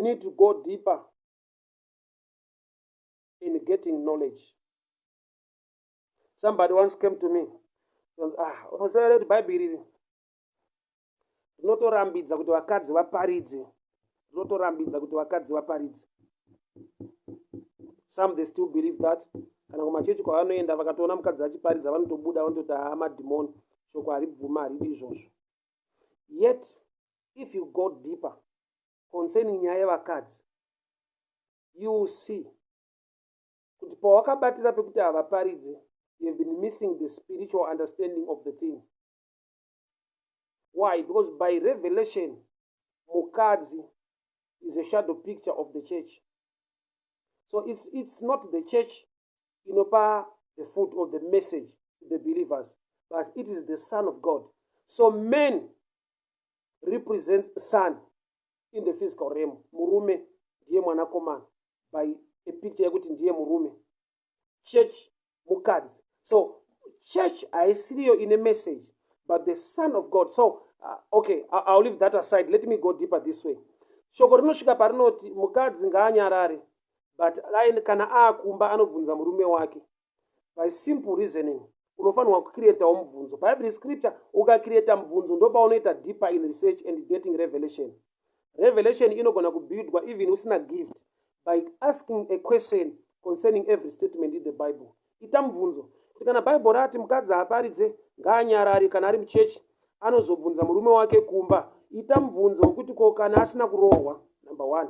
need to go deeper in getting knowledge. Somebody once came to me, ah, unoziva here kuti Bhaibheri iri rinotorambidza kuti vakadzi vaparidze, rinotorambidza kuti vakadzi vaparidze. Some, they still believe that. Kana kumachechi kwavanoenda, vakatoona mukadzi achiparidza, vanotobuda, vanototi haa, madhimoni, shoko haribvuma, haridi izvozvo. Yet if you go deeper concerning nyaya yevakadzi, you will see kuti pawakabatira pekuti havaparidze, you have been missing the spiritual understanding of the thing. Why? Because by revelation, mukadzi is a shadow picture of the church. So it's not the church inopa the food or the message to the believers, but it is the Son of God. So men represents Son in the physical realm. Murume ndiye mwanakomana by a picture yekuti ndiye murume. Church mukadzi. So church haisiriyo ine message, but the Son of God. So okay, I'll leave that aside. Let me go deeper this way. Shoko rinosvika parinoti mukadzi ngaanyarare, but kana aakumba anobvunza murume wake. By simple reasoning, unofanirwa kucreatawo mubvunzo. Paevery scripture ukacreata mubvunzo, ndopaunoita deeper in research and getting revelation. Revelation inogona kubuildwa even usina gift by asking a question concerning every statement in the Bible. Ita mubvunzo kuti kana Bhaibheri rati mukadzi haaparidze, ngaanyarare, kana ari muchechi anozobvunza murume wake kumba, ita mubvunzo wekuti ko kana asina kurohwa, number one,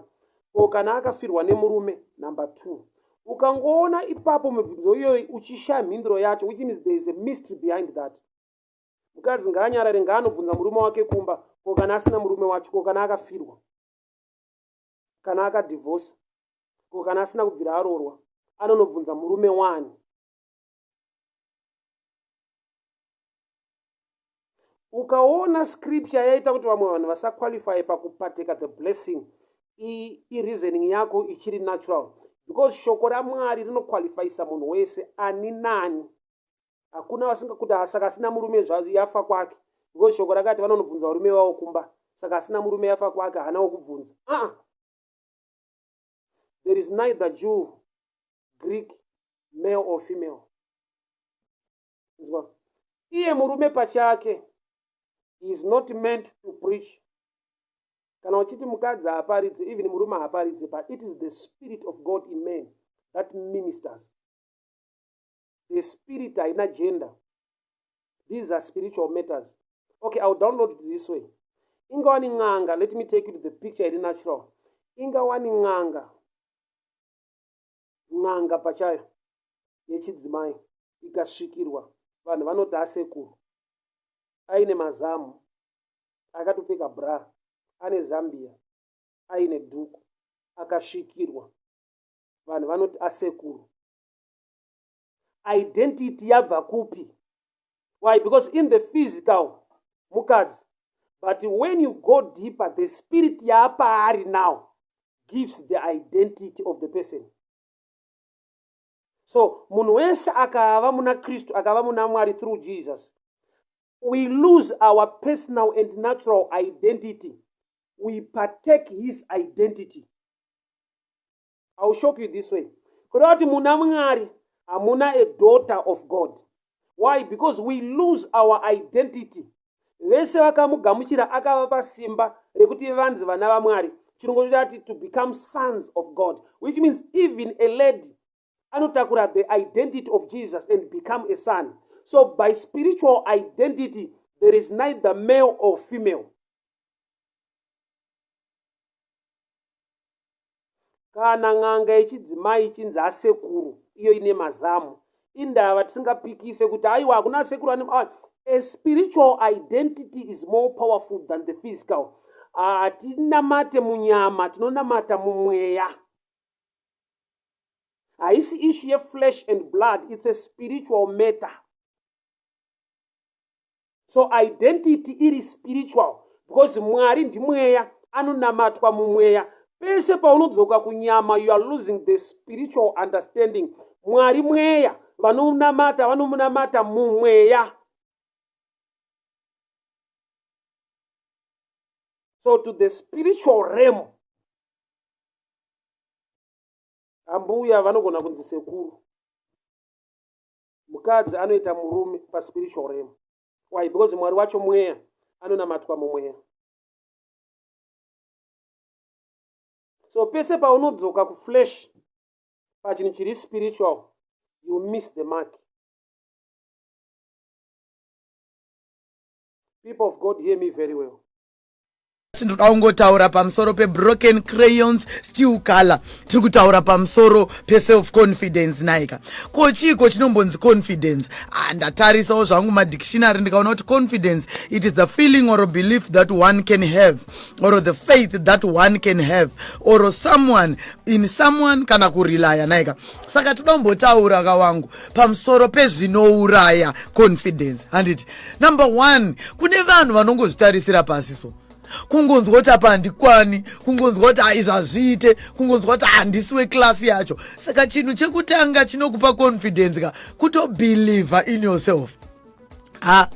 ko kana akafirwa nemurume, number two. Ukangoona ipapo mibvunzo iyoyi uchishaya mhinduro yacho, which means there is a mystery behind that. Mukadzi ngaanyarare, ngaanobvunza murume wake kumba, ko kana asina murume wacho, ko kana akafirwa, kana akadhivhosa, ko kana asina kubvira aroorwa, anonobvunza murume wani? Ukaona scripture yaita kuti vamwe vanhu vasaqualify pakupateka the blessing, ireasoning yako ichiri natural, because shoko raMwari rinoqualifyisa munhu wese, ani nani. Hakuna vasinga kuti saka asina murume yafa kwake, because shoko rakati vanonobvunza varume vavo kumba, saka asina murume yafa kwake, haana wokubvunza. There is neither Jew, Greek, male or female. Nzwa, iye murume pachake is not meant to preach. Kana uchiti mukadzi haaparidze, even murume haaparidze, but it is the Spirit of God in man that ministers. The spirit haina gender. These are spiritual matters. Okay, I'll download it this way. Ingawani n'anga, let me take you to the picture iri natural. Ingawani n'anga, n'anga pachayo yechidzimai ikasvikirwa, vanhu vanoti asekuru, aine mazamu, akatopfeka bra, ane zambia, aine dhuku, akasvikirwa, vanhu vanoti asekuru. Identity yabva kupi? Why? Because in the physical mukadzi, but when you go deeper, the spirit yaapaari now gives the identity of the person. So munhu wese akava muna Kristu, akava muna Mwari through Jesus, we lose our personal and natural identity. We partake his identity. I will shock you this way. Kuda kuti muna Mwari hamuna a daughter of God. Why? Because we lose our identity. Vese vakamugamuchira akavapa simba rekuti vanzi vana vaMwari. Chirungu chati to become sons of God, which means even a lady anotakura the identity of Jesus and become a son. So by spiritual identity there is neither male or female. Kana n'anga yechidzimai ichinzi asekuru, iyo ine mazamu, indava tisingapikise kuti aiwa, hakuna sekuru ane a spiritual identity is more powerful than the physical. Hatinamate munyama, tinonamata mumweya. Haisi issue yeflesh and blood, it's a spiritual matter. So identity iri spiritual because Mwari ndimweya, anonamatwa mumweya. Pese paunodzoka kunyama, you are losing the spiritual understanding. Mwari mweya, vanonamata vanomunamata mumweya. So to the spiritual realm. Ambuya vanogona kunzi sekuru. Mukadzi anoita murume paspiritual realm. Why? Because Mwari wacho mweya, anonamatwa mumweya. So pese paunodzoka kuflesh pachinhu chiri spiritual, you miss the mark. People of God, hear me very well. Ndoda kungotaura pamusoro pebroken crayons still color. Tiri kutaura pamusoro peself confidence naika. Ko chiiko chinombonzi confidence? Ah, ndatarisawo zvangu madictionary, ndikaona kuti confidence, it is the feeling or a belief that one can have or the faith that one can have or someone in someone, kana kurelaya naika. Saka toda kumbotaura kawangu pamusoro pezvinouraya confidence, handiti? Number one, kune vanhu vanongozvitarisira pasi, so kungonzwa kuti apa handikwani, kungonzwa kuti aizvi hazviite, kungonzwa kuti handisi weklasi yacho. Saka chinhu chekutanga chinokupa confidence ka, kutobelieva in yourself, ha,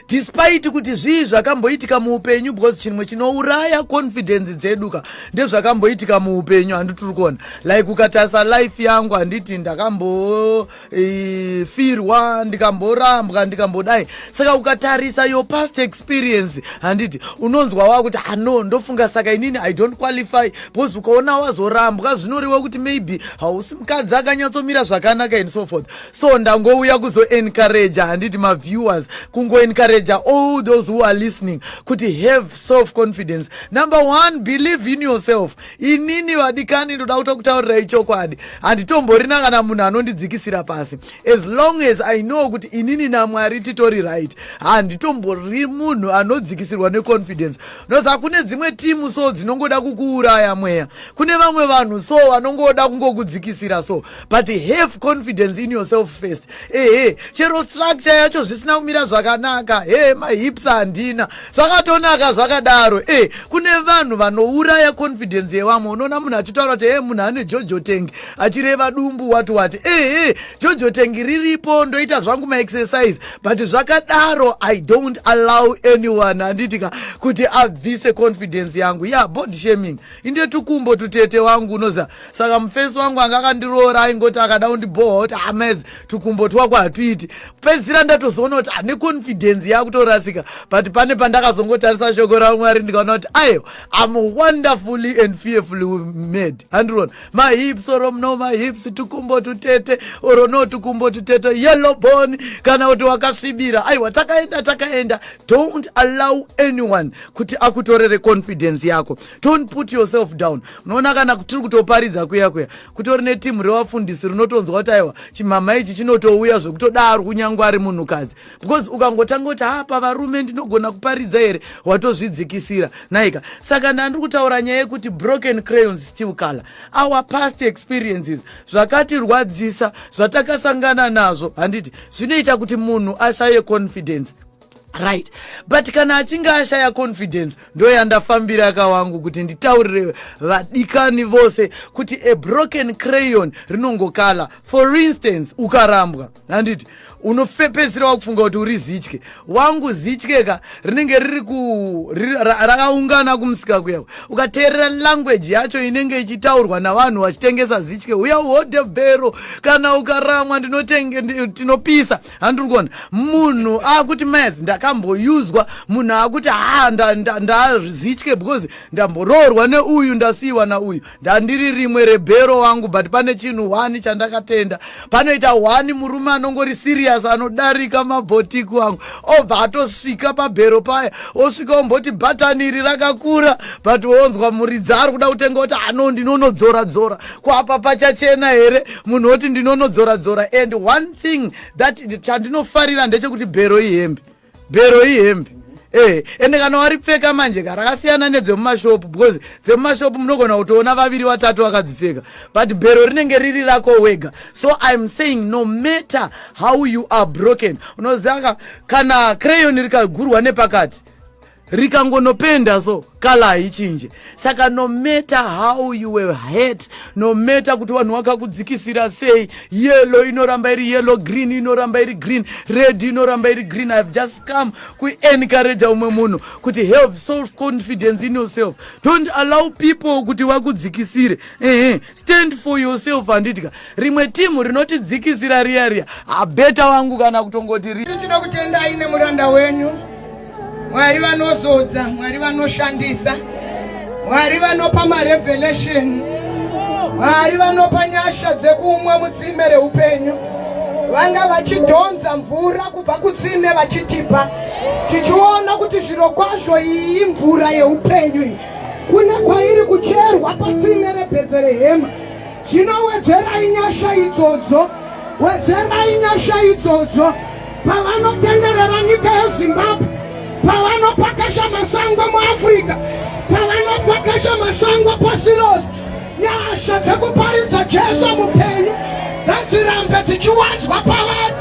despite kuti zvii zvakamboitika muupenyu, because chimwe chinouraya confidence dzedu ka ndezvakamboitika muupenyu, handiti? Tiri kuona, like ukatarisa life yangu, handiti, ndakambofirwa, ndikamborambwa, ndikambodai. Saka ukatarisa your past experience, handiti, unonzwa wakuti, "Ano ndofunga saka inini I don't qualify," because ukaona wazorambwa, zvinoreva kuti maybe hausi mukadzi akanyatsomira zvakanaka and so forth. So ndangouya kuzoencouragea, handiti, maviewers, kungoencouragea all those who are listening kuti have self confidence. Number one, believe in yourself. Inini, vadikani, ndoda kutokutaurirai chokwadi, handitomborina kana munhu anondidzikisira pasi. As long as I know kuti inini naMwari titori right, handitombori munhu anodzikisirwa neconfidence. Noza kune dzimwe timu so dzinongoda kukuuraya mweya, kune vamwe vanhu so vanongoda kungokudzikisira. So but have confidence in yourself first. Ehe, chero structure yacho zvisina kumira zvakanaka, he, mahips handina, zvakatonaka zvakadaro. E, kune vanhu vanouraya confidence yevamwe. Unoona munhu achitaura kuti, "He, munhu ane jojo tank," achireva dumbu, wati wati. Ehe, jojo tank riripo, ndoita zvangu maexercise, but zvakadaro I don't allow anyone, handitika, kuti abvise confidence yangu. Ya, body shaming inde tukumbo tutete wangu, unoziva. Saka mufesi wangu anga akandiroora aingoti akada kundibhohwa kuti, "Amaz, tukumbo twako hatuiti." Pedzisira ndatozoona kuti ane confidence yakutorasika, but pane pandakazongotarisa shoko raMwari, ndikaona kuti aiwa, am wonderfully and fearfully made. Handirona mahips or no mahips, tukumbo tutete or no tukumbo tutete, yellow bone kana kuti wakasvibira, aiwa, takaenda takaenda. Don't allow anyone kuti akutorere confidence yako. Don't put yourself down. Unoona kana tiri kutoparidza kuya kuya, kutori netimu revafundisi rinotonzwa kuti aiwa, chimama ichi chinotouya zvekutodaro, kunyange ari munhukadzi, because ukangotanga kuti, "Hapa varume, ndinogona kuparidza here?" watozvidzikisira naika. Saka ndandiri kutaura nyaya yekuti broken crayons still color. Our past experiences, zvakatirwadzisa, zvatakasangana nazvo, handiti, zvinoita kuti munhu ashaye confidence, right? But kana achinge ashaya confidence, ndo yandafambira kawangu kuti nditaurire vadikani vose kuti a broken crayon rinongokala. For instance, ukarambwa, handiti, unopedzisira wakufunga kuti uri zitye. Wangu, zitye ka rinenge riri rakaungana kumusika kuya. Ukateerera language yacho inenge ichitaurwa navanhu vachitengesa zitye, "Uya uhodhe bhero, kana ukaramwa tinopisa," handiri kuona munhu akuti mas ndakamboyuzwa, munhu akuti, "Ha, ndazitye because ndamboroorwa neuyu, ndasiyiwa nauyu, ndandiri rimwe rebhero wangu." But pane chinhu one chandakatenda, panoita one murume anongori serious, anodarika mabhotiki wangu, obva atosvika pabhero paya, osvika omboti bhatani iri rakakura, but wonzwa muridzi ari kuda kutenga kuti, "Ano ndinonodzora dzora kwapa, pachachena here?" Munhu oti, "Ndinonodzora dzora." And one thing that chandinofarira ndechekuti bhero ihembe, bhero ihembe. Ende kana waripfeka manje ka, rakasiyana nedzemumashopu, because dzemumashopu munogona kutoona vaviri vatatu vakadzipfeka, but bhero rinenge riri rako wega. So I'm saying, no matter how you are broken, unoziva kana crayon rikagurwa nepakati. Rikangonopenda so, colour haichinje. Saka no matter how you were hurt, no matter kuti vanhu vakakudzikisira sei, yellow inoramba iri yellow, green inoramba iri green, red inoramba iri green. I have just come kuencourage umwe munhu kuti have self confidence in yourself. Don't allow people kuti vakudzikisire. Ehe, stand for yourself, handitika? Rimwe timu rinotidzikisira riya riya, habeta wangu kana kutongoti Tinokutendai nemuranda wenyu. Mwari vanozodza, Mwari vanoshandisa, Mwari vanopa marevelation, Mwari vanopa nyasha dzekumwa mutsime reupenyu. Vanga vachidhonza mvura kubva kutsime vachitipa, tichiona kuti zviro kwazvo iyi imvura yeupenyu iyi. Kune kwairi kucherwa patsime reBhetherehema. Zvinowedzerai nyasha idzodzo, wedzerai nyasha idzodzo pavanotenderera nyika yeZimbabwe, pavanopakasha masango muAfrica, pavanopakasha masango pasi rose. Nyasha dzekuparidza Jesu mupenyu ngadzirambe dzichiwanzwa pavari.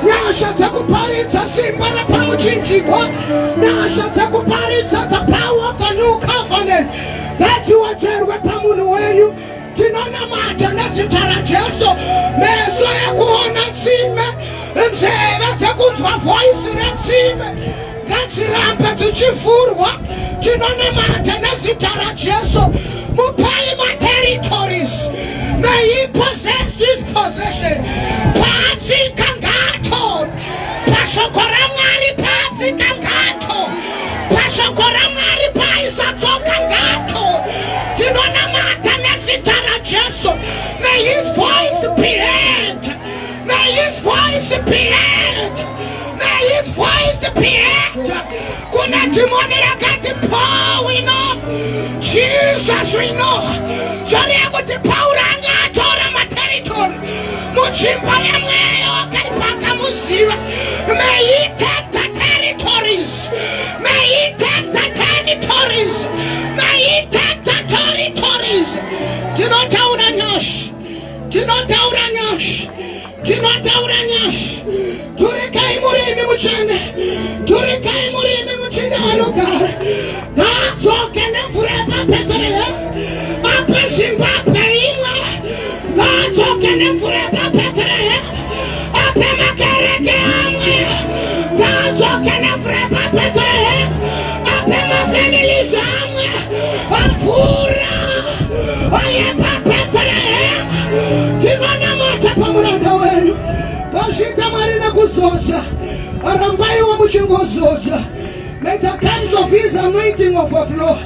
Nyasha dzekuparidza simba repamuchinjikwa, nyasha dzekuparidza the power of the new covenant ngadziwedzerwe pamunhu wenyu. Tinonamata nezita raJesu, meso ekuona tsime, nzeve dzekunzwa voice retsime ngadzirambe dzichivhurwa. Tinonamata nezita raJesu, mupei materritories. May he possess his possession. Paatsika ngaatore, pashoko raMwari paatsika ngaatore, pashoko raMwari paaisatsoka ngaatore. Tinonamata nezita raJesu. May his voice be heard, may his voice be heard, may his voice be heard. Kuna dhimoni rakati, "Paul we know, Jesus we know." Zvoreva kuti Pauro anga atora materitory mutsvimbo yemweya wakaipa akamuziva. May he take the territories, may he take the territories, may he take the territories. Tinotaura nyasha, tinotaura nyasha, tinotaura nyasha. Turikai murimi mutsvene, turikai murimi mutsvene anogara. Ngaadzoke nemvura yepaBethlehem, ape Zimbabwe imwe. Ngaadzoke nemvura yepaBethlehem, ape makereke amwe. Ngaadzoke nemvura yepaBethlehem, ape mafamilies amwe mvura yepaBethlehem. Tinonamata pamuranda wenyu. Pasvika Mwari nekuzodza, rambaiwo muchingozodza. May the cups of his anointing overflow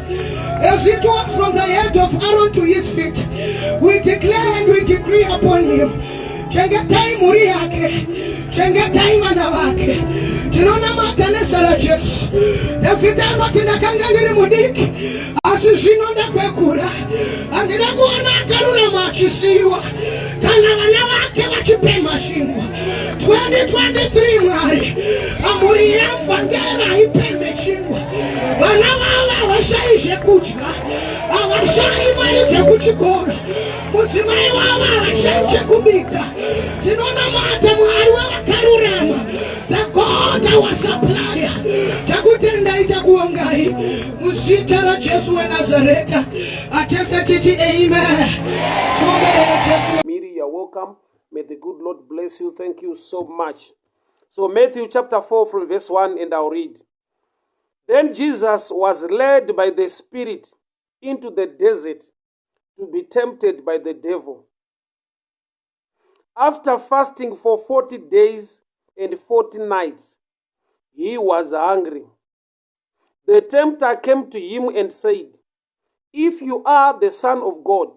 as it was from the head of Aaron to his feet. We declare and we decree upon him. Chengetai mhuri yake, chengetai vana vake. Tinonamata nezita raJesu. Dhavhidhi anoti, "Ndakanga ndiri mudiki, asi zvino ndakwegura. Handina kuona akarurama achisiyiwa, kana vana vake vachipemha chingwa." 2023, Mwari, mhuri yamvhangera haipemhe chingwa. Vana vavo havashayi zvekudya, havashayi mari dzekuchikoro, mudzimai wavo havashayi chekubika. Tinonamata Mwari wevakarurama, the God our supplier. Takutendai, takuongai muzita raJesu weNazareta. Atese titi amen. Tiomberere Jesu. Miri, you're welcome. May the good Lord bless you. Thank you so much. So, Matthew chapter 4 from verse 1, and I'll read. Then Jesus was led by the Spirit into the desert to be tempted by the devil. After fasting for 40 days and 40 nights, he was hungry. The tempter came to him and said, "If you are the Son of God,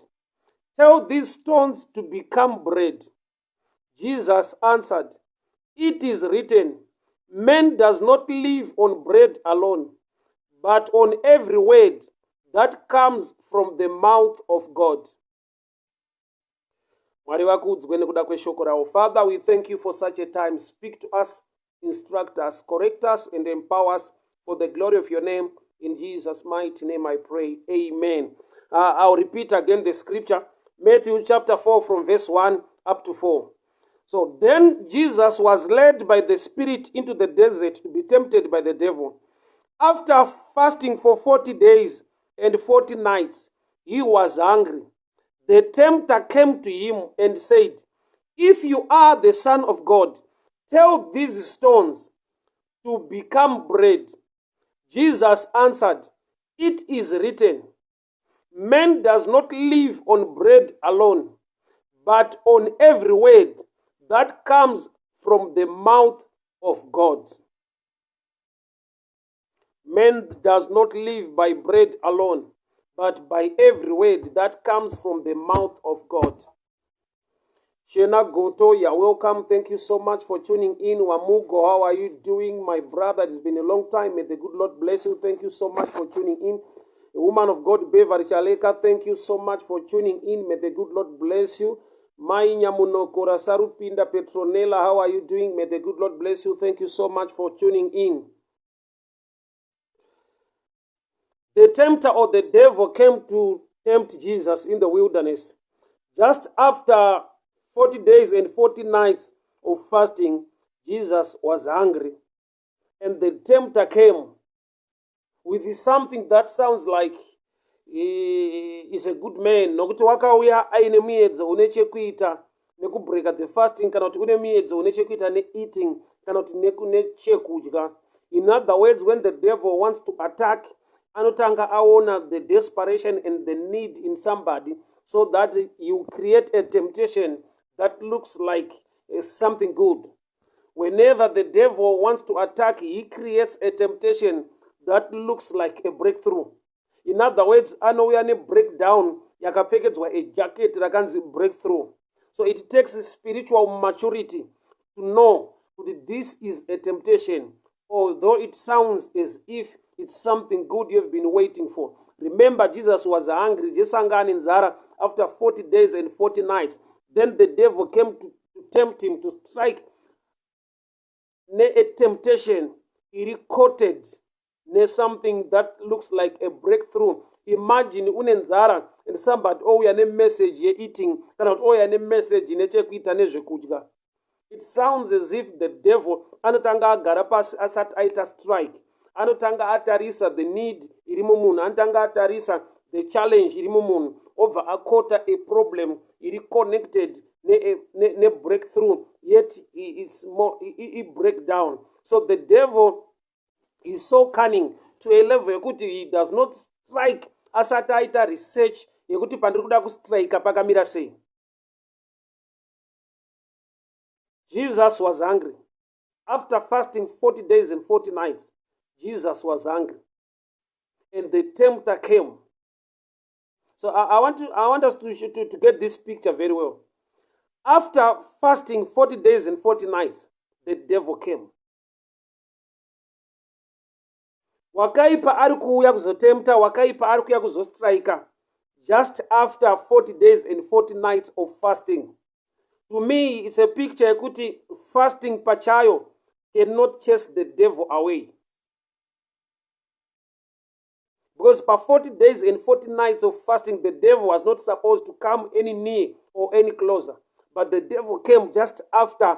tell these stones to become bread." Jesus answered, "It is written, 'Man does not live on bread alone, but on every word that comes from the mouth of God.'" Mwari vakudzwe nekuda kweshoko ravo. Father, we thank you for such a time. Speak to us, instruct us, correct us, and empower us for the glory of your name. In Jesus' mighty name I pray. Amen. I'll repeat again the scripture, Matthew chapter 4, from verse 1 up to 4. So then Jesus was led by the Spirit into the desert to be tempted by the devil. After fasting for 40 days and 40 nights, he was hungry. The tempter came to him and said, If you are the Son of God, tell these stones to become bread. Jesus answered, It is written, Man does not live on bread alone, but on every word that comes from the mouth of God. Man does not live by bread alone, but by every word that comes from the mouth of God. Shena Goto, you're welcome. Thank you so much for tuning in. Wamugo, how are you doing, my brother? It's been a long time. May the good Lord bless you. Thank you so much for tuning in. A woman of God, Beverly Chaleka, thank you so much for tuning in. May the good Lord bless you. Mai Nyamunokora Sarupinda Petronella, how are you doing? May the good Lord bless you. Thank you so much for tuning in. The tempter or the devil came to tempt Jesus in the wilderness. Just after 40 days and 40 nights of fasting, Jesus was hungry. And the tempter came with something that sounds like he is a good man nokuti wakauya aine muedzo une chekuita nekubreaka the fasting kana kuti une muedzo une chekuita neeating kana kuti nechekudya in other words when the devil wants to attack anotanga aona the desperation and the need in somebody so that you create a temptation that looks like eh, something good Whenever the devil wants to attack, he creates a temptation that looks like a breakthrough. In other words, anouya nebreakdown yakapfekedzwa a jacket rakanzi breakthrough. So it takes spiritual maturity to know kuti this is a temptation, although it sounds as if it's something good you've been waiting for. Remember, Jesus was hungry. Jesu anga ane nzara after 40 days and 40 nights. Then the devil came to to tempt him to strike ne-temptation iri coated nesomething that looks like a breakthrough imagine une nzara and somebody ouya nemessage yeeating kana kuti ouya nemessage ine chekuita nezvekudya it sounds as if the devil anotanga agara pasi asati aita strike anotanga atarisa the need iri mumunhu anotanga atarisa the challenge iri mumunhu obva akota a problem iri connected nebreakthrough ne, ne yet it's more i breakdown. So the devil is so cunning to a level yekuti he does not strike asati aita research yekuti pandiri kuda kustrika pakamira sei. Jesus was hungry. After fasting 40 days and 40 nights, Jesus was hungry. And the tempter came. So I want us to get this picture very well. After fasting 40 days and 40 nights, the devil came. Wakaipa ari kuuya kuzotempta, wakaipa ari kuuya kuzostrika just after 40 days and 40 nights of fasting. To me, it's a picture yekuti fasting pachayo cannot chase the devil away. Because pa 40 days and 40 nights of fasting, the devil was not supposed to come any near or any closer. But the devil came just after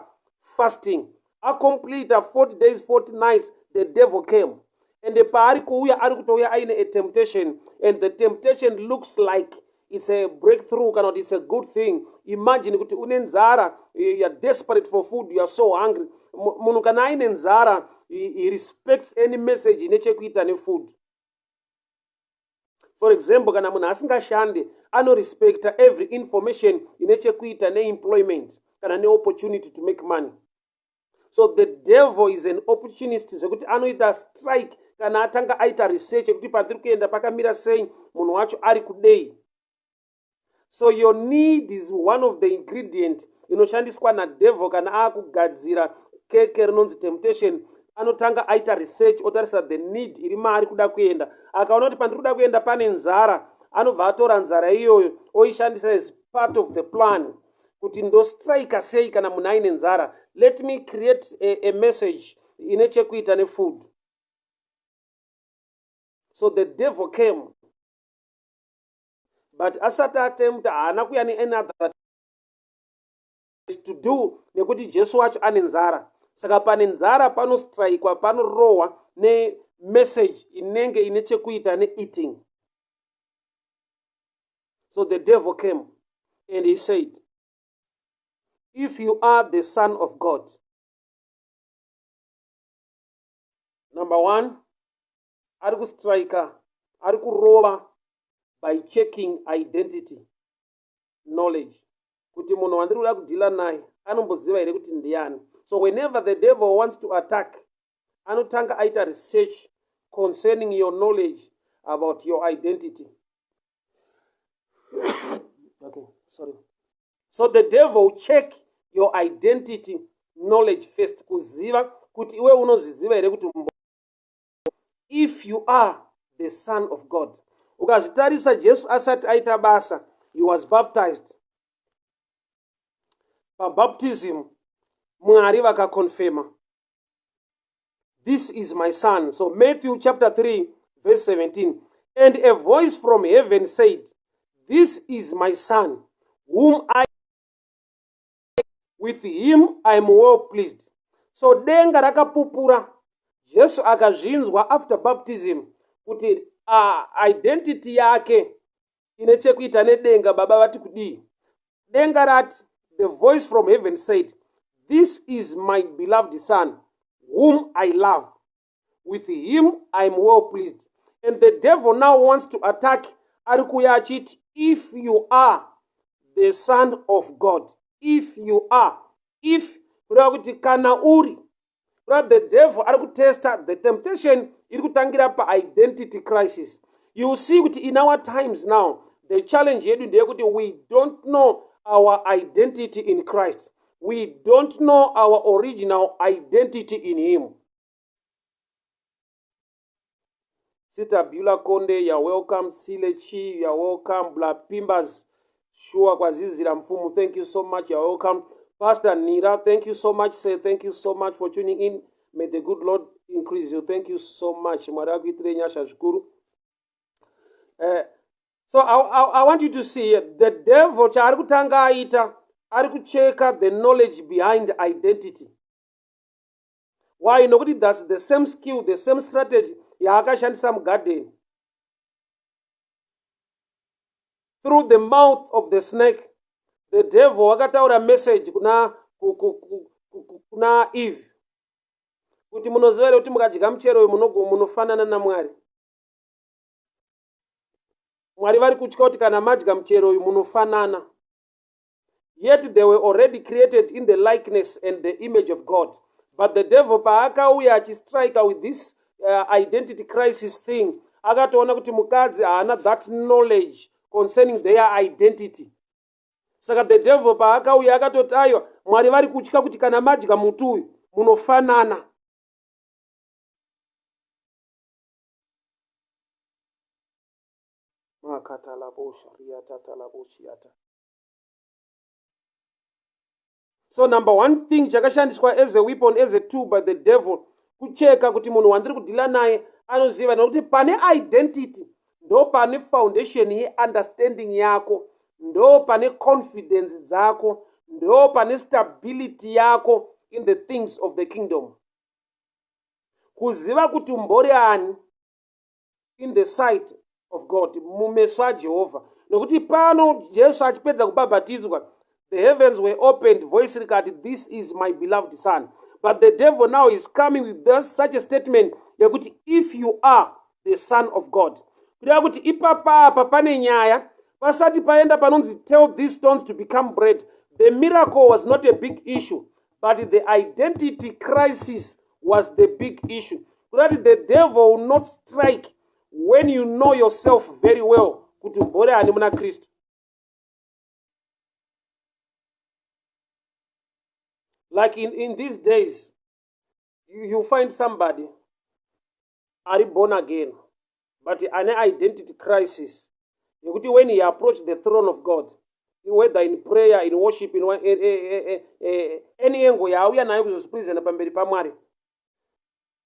fasting. Acomplete 40 days, 40 nights, the devil came. And paari kuuya ari kutouya aine a temptation. And the temptation looks like it's a breakthrough kana kuti it's a good thing. Imagine kuti une nzara, you are desperate for food, you are so hungry. Munhu kana aine nzara, he respects any message ine chekuita nefood. For example, kana munhu asingashande anorespecta every information ine chekuita neemployment kana neopportunity to make money. So the devil is an opportunist zvekuti anoita strike kana atanga aita research yekuti pandiri kuenda pakamira sei, munhu wacho ari kudei. So your need is one of the ingredient inoshandiswa nadevil kana akugadzira keke rinonzi temptation. Anotanga aita research, otarisa the need iri maari kuda kuenda. Akaona kuti pandiri kuda kuenda pane nzara, anobva atora nzara iyoyo oishandisa as part of the plan kuti ndostrika sei kana munhu aine nzara. Let me create a message ine chekuita nefood. So the devil came, but asati atempta haana kuya neanother to do nekuti Jesu wacho ane nzara. Saka pane nzara panostrikwa, panorohwa message inenge ine chekuita neeating. So the devil came and he said, if you are the son of God, number one, ari kustrika, ari kurova by checking identity knowledge kuti munhu wandiri kuda kudhila naye anomboziva here kuti ndiani. So whenever the devil wants to attack, anotanga aita research concerning your knowledge about your identity. Okay, sorry. So the devil will check your identity knowledge first, kuziva kuti iwe unozviziva here kuti if you are the son of God. Ukazvitarisa, Jesu asati aita basa, he was baptized. Pabaptism Mwari vakakonfema, this is my son. So Matthew chapter 3 verse 17, and a voice from heaven said, this is my son, whom I with him I am well pleased. So denga rakapupura, Jesu akazvinzwa after baptism kuti identity yake ine chekuita nedenga. Baba vati kudii? Denga rati, the voice from heaven said, this is my beloved son, whom I love, with him I am well pleased. And the devil now wants to attack. Ari kuuya achiti, if you are the son of God, if you are, if, kureva kuti kana uri, kureva the devil ari kutesta. The temptation iri kutangira paidentity crisis. You see kuti in our times now, the challenge yedu ndeyekuti we don't know our identity in Christ. We don't know our original identity in him. Sister Beulah Konde, you're welcome. Sile Chi, you're welcome. Black Pimbas, sure, Kwazizira Mfumu, thank you so much. You're welcome. Pastor Nira, thank you so much. Say thank you so much for tuning in. May the good Lord increase you. Thank you so much. Mwari akuitire nyasha zvikuru. So I want you to see the devil chaari kutanga aita, ari kucheka the knowledge behind identity. Why? Nokuti that's the same skill, the same strategy yaakashandisa mugarden. Through the mouth of the snake, the devil wakataura message kuna Eve kuti munoziva here kuti mukadya muchero uyu munofanana naMwari? Mwari vari kutya kuti kana madya muchero uyu munofanana. Yet they were already created in the likeness and the image of God. But the devil paakauya achistrika with this identity crisis thing, akatoona kuti mukadzi haana that knowledge concerning their identity. Saka the devil paakauya akatoti, aiwa, Mwari vari kutya kuti kana madya muti uyu munofanana. Makatalabosha riatatalaboshiata. So number one thing chakashandiswa as a weapon, as a tool by the devil, kucheka kuti munhu wandiri kudhila naye anoziva. Nekuti pane identity ndo pane foundation yeunderstanding yako, ndo pane confidence dzako, ndo pane stability yako in the things of the kingdom. Kuziva kuti umbori ani in the sight of God, mumeso aJehovha. Nokuti pano Jesu achipedza kubhabhatidzwa, the heavens were opened, voice rikati, this is my beloved son. But the devil now is coming with this, such a statement yekuti if you are the son of God. Kureva kuti ipapapa pane nyaya pasati paenda panonzi tell these stones to become bread. The miracle was not a big issue, but the identity crisis was the big issue. Kureva kuti the devil will not strike when you know yourself very well kuti umbori ani muna Kristu. Like in these days, you find somebody ari born again but ane identity crisis yekuti when he approach the throne of God, whether in prayer, in worship, in any angle yaauya nayo kuzozvipresenta pamberi paMwari,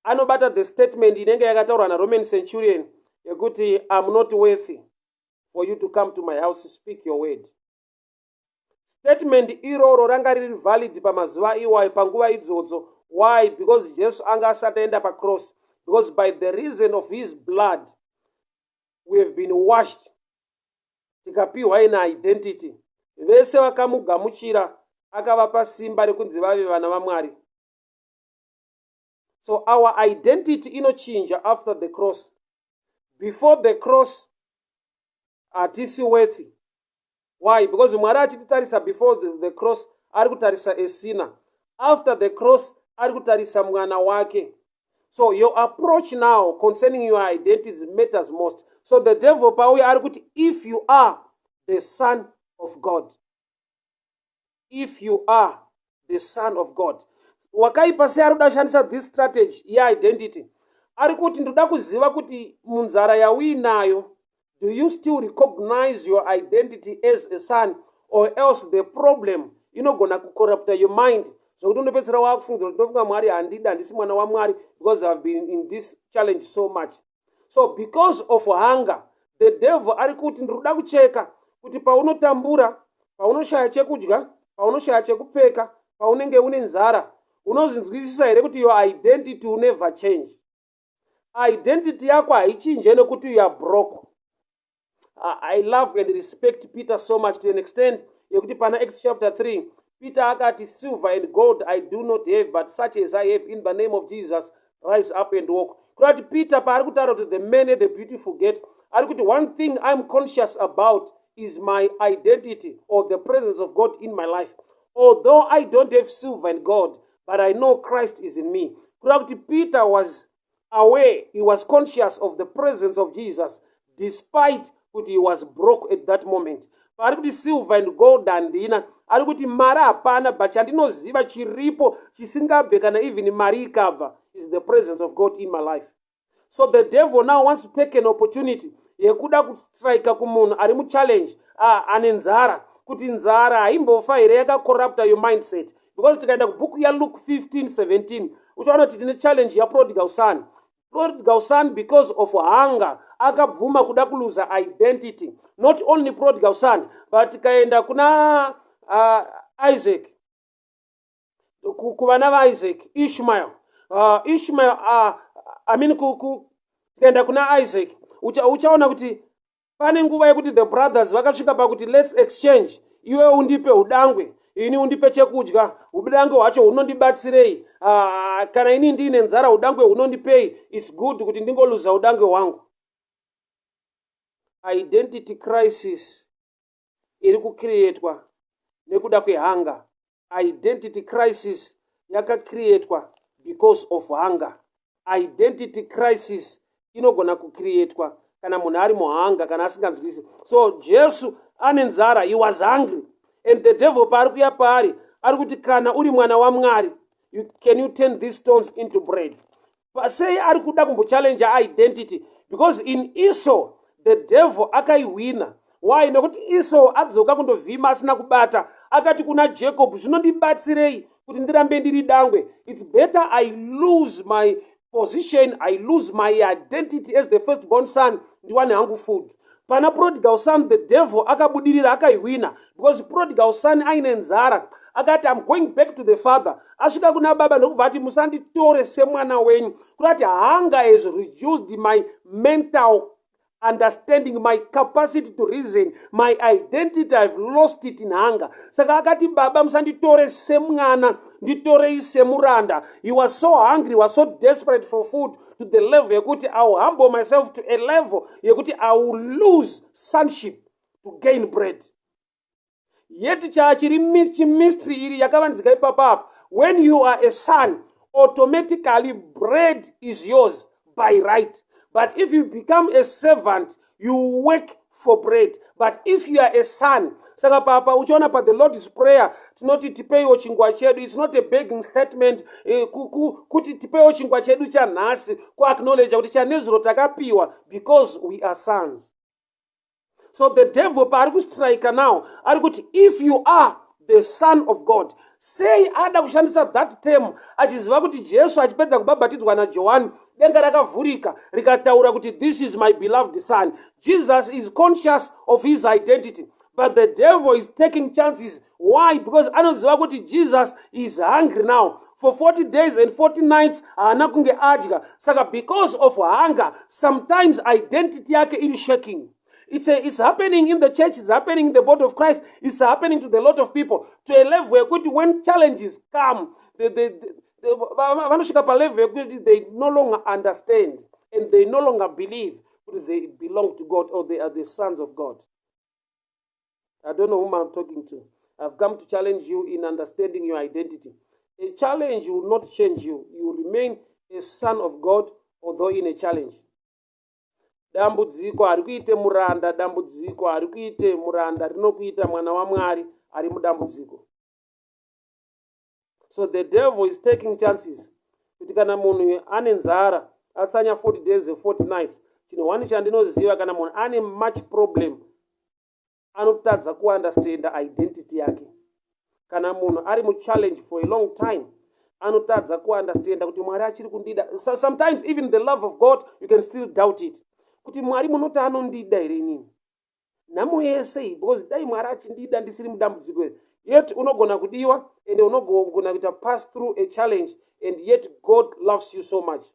anobata the statement inenge yakataurwa naRoman centurion yekuti, I'm not worthy for you to come to my house, speak your word. Statement iroro ranga riri valid pamazuva iwayo, panguva idzodzo. Why? Because Jesu anga asati aenda pacross. Because by the reason of his blood we have been washed, tikapiwa ina identity. Vese vakamugamuchira akavapa simba rekunzi vave vana vaMwari. So our identity inochinja after the cross. Before the cross hatisi worthy. Why? Because Mwari achititarisa before the cross ari kutarisa a sinner. After the cross ari kutarisa mwana wake. So your approach now concerning your identity matters most. So the devil pauya ari kuti, "If you are the Son of God, if you are the Son of God." Wakaipa sei ari kuda kushandisa this strategy yeidentity. Ari kuti, "Ndoda kuziva kuti munzara yauinayo, do you still recognize your identity as a son, or else the problem inogona kucorrupta your mind zvokuti unopedzisira waakufungidzira kuti ndofunga Mwari handida, handisi mwana waMwari because I have been in this challenge so much." So because of hunger, the devil ari kuti, "Ndiri kuda kucheka kuti paunotambura, paunoshaya chekudya, paunoshaya chekupfeka, paunenge une nzara, unozvinzwisisa here kuti your identity will never change? Identity yako haichinje nekuti you are broke." I love and respect Peter so much to an extent yekuti pana Acts chapter 3 Peter akati, "Silver and gold I do not have, but such as I have, in the name of Jesus, rise up and walk." Kureva kuti Peter paari kutaura kuti the man at the Beautiful Gate, ari kuti, "One thing I'm conscious about is my identity or the presence of God in my life. Although I don't have silver and gold, but I know Christ is in me." Kureva kuti Peter was aware, he was conscious of the presence of Jesus despite kuti he was broke at that moment. Paari kuti, "Silver and gold handina," ari kuti mari hapana, but chandinoziva chiripo chisingabve kana even mari ikabva is the presence of God in my life. So the devil now wants to take an opportunity yekuda kustrika kumunhu ari muchallenge, ane nzara, kuti nzara haimbofa here yakacorrupta your mindset? Because tikaenda kubhuku yaLuke 15 17, uchaona kuti tine challenge yaprodigal son. Prodigal son, because of hunger, akabvuma kuda kuluza identity. Not only prodigal son, but tikaenda kuna Isaac, kuvana vaIsaac, Ishmael, Ishmael, I mean, tikaenda kuna Isaac, uchaona kuti pane nguva yekuti the brothers vakasvika pakuti, "Let's exchange. Iwe undipe udangwe, ini undipe chekudya. Udangwe hwacho hunondibatsirei? Kana ini ndiine nzara, udangwe hunondipei? It's good kuti ndingoluza udangwe hwangu." Identity crisis iri kucreatwa nekuda kwehunger. Identity crisis yakacreatwa because of hunger. Identity crisis inogona kucreatwa kana munhu ari muhunger, kana asinganzwisi. So Jesu ane nzara, he was hungry, and the devil paari kuya paari ari kuti, "Kana uri mwana waMwari, can you turn these stones into bread?" Sei ari kuda kumbochallenge identity? Because in Esau the devil akaihwina. Why? Nekuti Esau adzoka kundovhima asina kubata, akati kuna Jacob, "Zvinondibatsirei kuti ndirambe ndiri dangwe? It's better I lose my position, I lose my identity as the first born son, ndiwane hangu food." Pana prodigal son the devil akabudirira, akaihwina, because prodigal son aine nzara akati, "I'm going back to the father." Asvika kuna baba ndokubva ati, "Musanditore semwana wenyu." Kurati hunger has reduced my mental understanding, my capacity to reason, my identity. I've lost it in hunger. Saka akati, "Baba, musanditore semwana, nditorei semuranda." He was so hungry, he was so desperate for food to the level yekuti, "I will humble myself to a level yekuti I will lose sonship to gain bread." Yet chachiri chimystery iri yakavanzika ipapapo, when you are a son, automatically bread is yours by right. But if you become a servant, you work for bread. But if you are a son, saka papa uchiona pa the Lord's Prayer tinoti, "Tipeiwo chingwa chedu." It's not a begging statement, kuti tipeiwo chingwa chedu chanhasi, kuacknowledge kuti chanezuro takapiwa because we are sons. So the devil paari kustrika now ari kuti, "If you are the Son of God." Sei ada kushandisa that term achiziva kuti Jesu achipedza kubhabhatidzwa naJohani, denga rakavhurika rikataura kuti, "This is my beloved Son"? Jesus is conscious of his identity, but the devil is taking chances. Why? Because anoziva kuti Jesus is hungry now. For 40 days and 40 nights haana kunge adya. Saka because of hunger, sometimes identity yake iri shaking. It's happening in the church, it's happening in the body of Christ, it's happening to the lot of people, to a level yekuti when challenges come, vanosvika palevel yekuti they no longer understand and they no longer believe kuti they belong to God or they are the sons of God. I don't know whom I'm talking to. I've come to challenge you in understanding your identity. A challenge will not change you. You remain a son of God, although in a challenge. Dambudziko harikuite muranda, dambudziko harikuite muranda, rinokuita mwana waMwari ari mudambudziko. So the devil is taking chances kuti kana munhu ane nzara, atsanya 40 days and 40 nights. Chinhu one chandinoziva, kana munhu ane much problem, anotadza kuunderstanda identity yake. Kana munhu ari muchallenge for a long time, anotadza kuunderstanda kuti Mwari achiri kundida. So sometimes even the love of God, you can still doubt it, kuti Mwari munoti anondida here inini nhamo yese iyi? Because dai Mwari achindida ndisiri mudambudziko iri. Yet unogona kudiwa and unogona kuita pass through a challenge, and yet God loves you so much.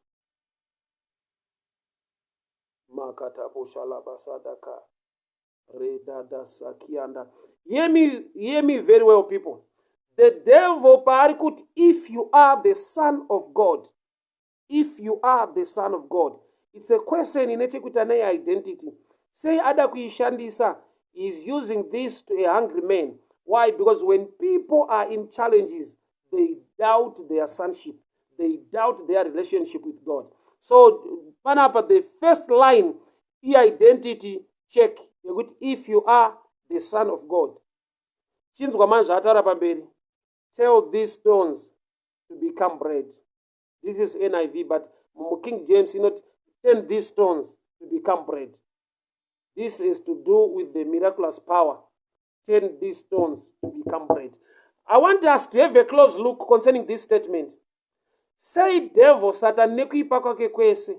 Makataposhalabasataka redadasakianda. Hear me, hear me very well, people. The devil paari kuti, "If you are the son of God," if you are the son of God, it's a question ine chekuita neidentity. Sei ada kuishandisa? He is using this to a hungry man. Why? Because when people are in challenges, they doubt their sonship, they doubt their relationship with God. So panapa the first line iidentity check yekuti, "If you are the son of God." Chinzwa mani zvaataura pamberi: "Tell these stones to become bread." This is NIV, but muKing James inoti, "Turn these stones to become bread." This is to do with the miraculous power. Turn these stones to become bread. I want us to have a close look concerning this statement. Sei devil, Satan, nekuipa kwake kwese,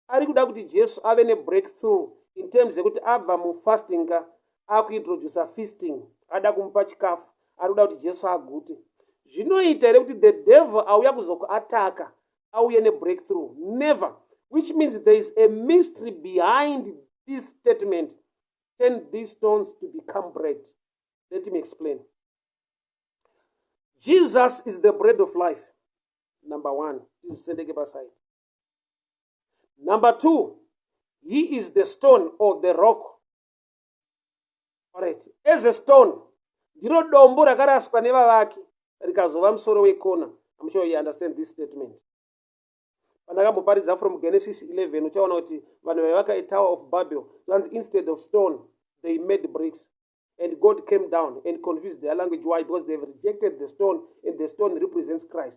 ari kuda kuti Jesu ave nebreakthrough in terms yekuti abva mufasting ka, akuintroduca feasting, ada kumupa chikafu, ari kuda kuti Jesu agute? Zvinoita here kuti the devil auya kuzokuataka auye nebreakthrough? Never. Which means there is a mystery behind this statement, "Turn these stones to become bread." Let me explain. Jesus is the bread of life, number one. Tizvisendeke paside. Number two, he is the stone or the rock. Alright, as a stone, ndiro dombo rakaraswa nevavaki rikazova musoro wekona. I'm sure you understand this statement. Pandakamboparidza from Genesis 11, uchaona kuti vanhu vaivaka atower of Babel, zvanzi instead of stone they made bricks, and God came down and confused their language. Why? Because they've rejected the stone, and the stone represents Christ.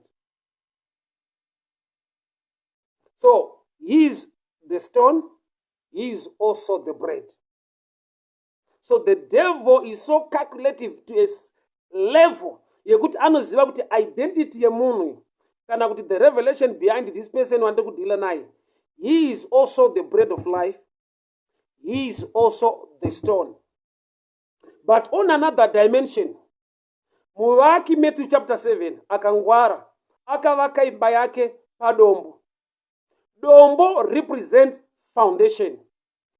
So he is the stone, he is also the bread. So the devil is so calculative to a level yekuti anoziva kuti identity yemunhu, kana kuti the revelation behind this person wandiri kudhila naye, he is also the bread of life, he is also the stone. But on another dimension, muvaki, Matthew chapter 7, akangwara akavaka imba yake padombo. Dombo represents foundation,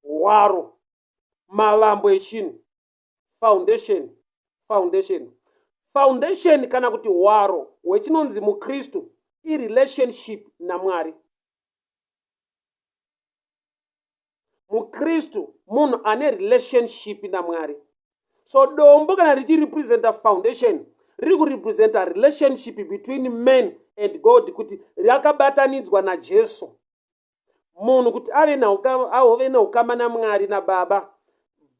hwaro, mavambo echinhu. Foundation, foundation, foundation, kana kuti hwaro hwechinonzi muKristu irelationship naMwari. MuKristu munhu ane relationship naMwari. So dombo kana richirepresenta foundation, riri kurepresenta relationship between man and God, kuti rakabatanidzwa naJesu. Munhu kuti ave neukama naMwari, naBaba,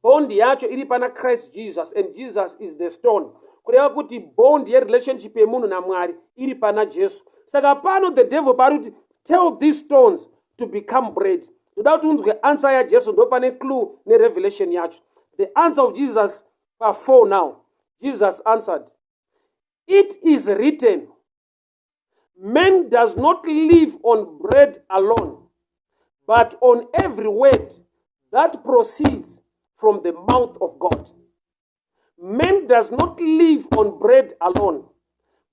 bond yacho iri pana Christ Jesus, and Jesus is the stone. Kureva kuti bond yerelationship yemunhu naMwari iri pana Jesu. Saka pano the devil paari kuti, "Tell these stones to become bread," ndoda kuti unzwe answer yaJesu. Ndo pane clue nerevelation yacho. The answer of Jesus pa4 now: Jesus answered, "It is written, man does not live on bread alone, but on every word that proceeds from the mouth of God." Man does not live on bread alone,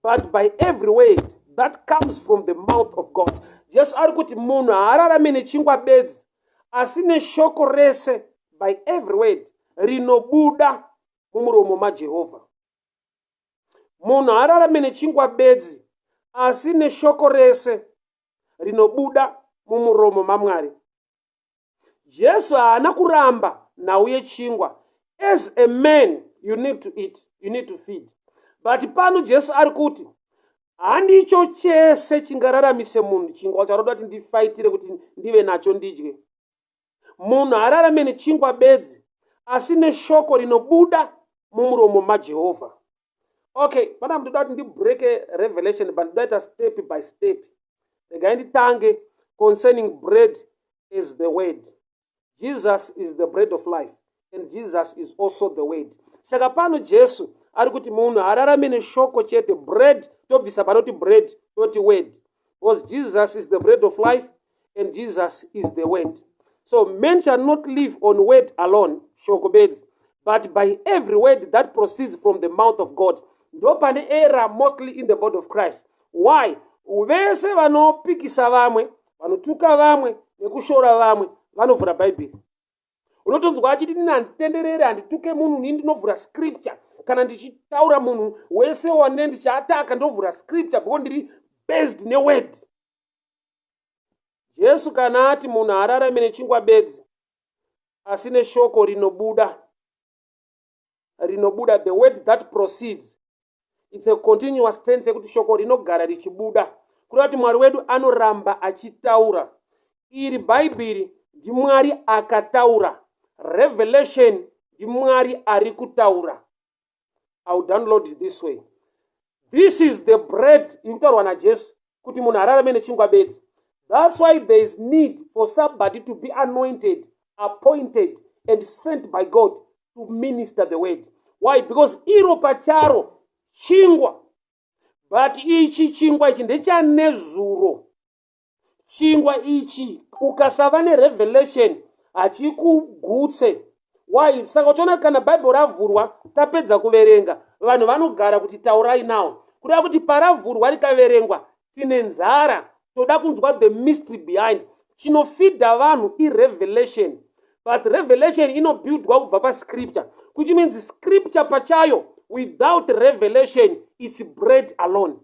but by every word that comes from the mouth of God. Jesu ari kuti munhu haararame nechingwa bedzi, asi neshoko rese, by every word rinobuda mumuromo maJehovha. Munhu haararame nechingwa bedzi, asi neshoko rese rinobuda mumuromo maMwari. Jesu haana kuramba nhau yechingwa. As a man, you need to eat, you need to feed, but pano Jesu ari kuti handicho chese chingaraраmise munhu. Chingwa charoda kuti ndifaitire kuti ndive nacho ndidye. Munhu haararame nechingwa bedzi, asi neshoko rinobuda mumuromo maJehovha. Okay, pana ndoda kuti ndibreke revelation, but ndoda step by step. Regai nditange concerning bread is the word. Jesus is the bread of life and Jesus is also the word. Saka pano Jesu ari kuti munhu haararame neshoko chete. Bread, tobvisa panoti bread, toti word, because Jesus is the bread of life and Jesus is the word. So men shall not live on word alone, shoko bedzi, but by every word that proceeds from the mouth of God. Ndo pane error mostly in the body of Christ. Why? Vese vanopikisa vamwe, vanotuka vamwe nekushora vamwe, vanovhura Bhaibheri. Unotonzwa achiti, "Nini handitenderere, handituke munhu, ini ndinovhura scripture. Kana ndichitaura munhu wese wane ndichiataka, ndovhura scripture because ndiri based neword." Jesu kana ati munhu haararame nechingwa bedzi, asi neshoko rinobuda, the word that proceeds, it's a continuous tense yekuti shoko rinogara richibuda, kureva kuti Mwari wedu anoramba achitaura. Iri Bhaibheri ndiMwari akataura. Revelation ndiMwari ari kutaura. I will download it this way. This is the bread iri kutaurwa naJesu kuti munhu ararame nechingwa bedzi. That's why there is need for somebody to be anointed, appointed and sent by God to minister the word. Why? Because iro pacharo chingwa, but ichi chingwa ichi ndechanezuro. Chingwa ichi, ukasava nerevelation, hachikugutse. Why? Saka uchiona kana Bhaibheri ravhurwa, tapedza kuverenga, vanhu vanogara kuti taurai nawo, kureva kuti paravhurwa rikaverengwa, tine nzara, toda kunzwa the mystery behind. Chinofidha vanhu irevelation, but revelation inobuildwa kubva pascripture, which means scripture pachayo without revelation, it's bread alone.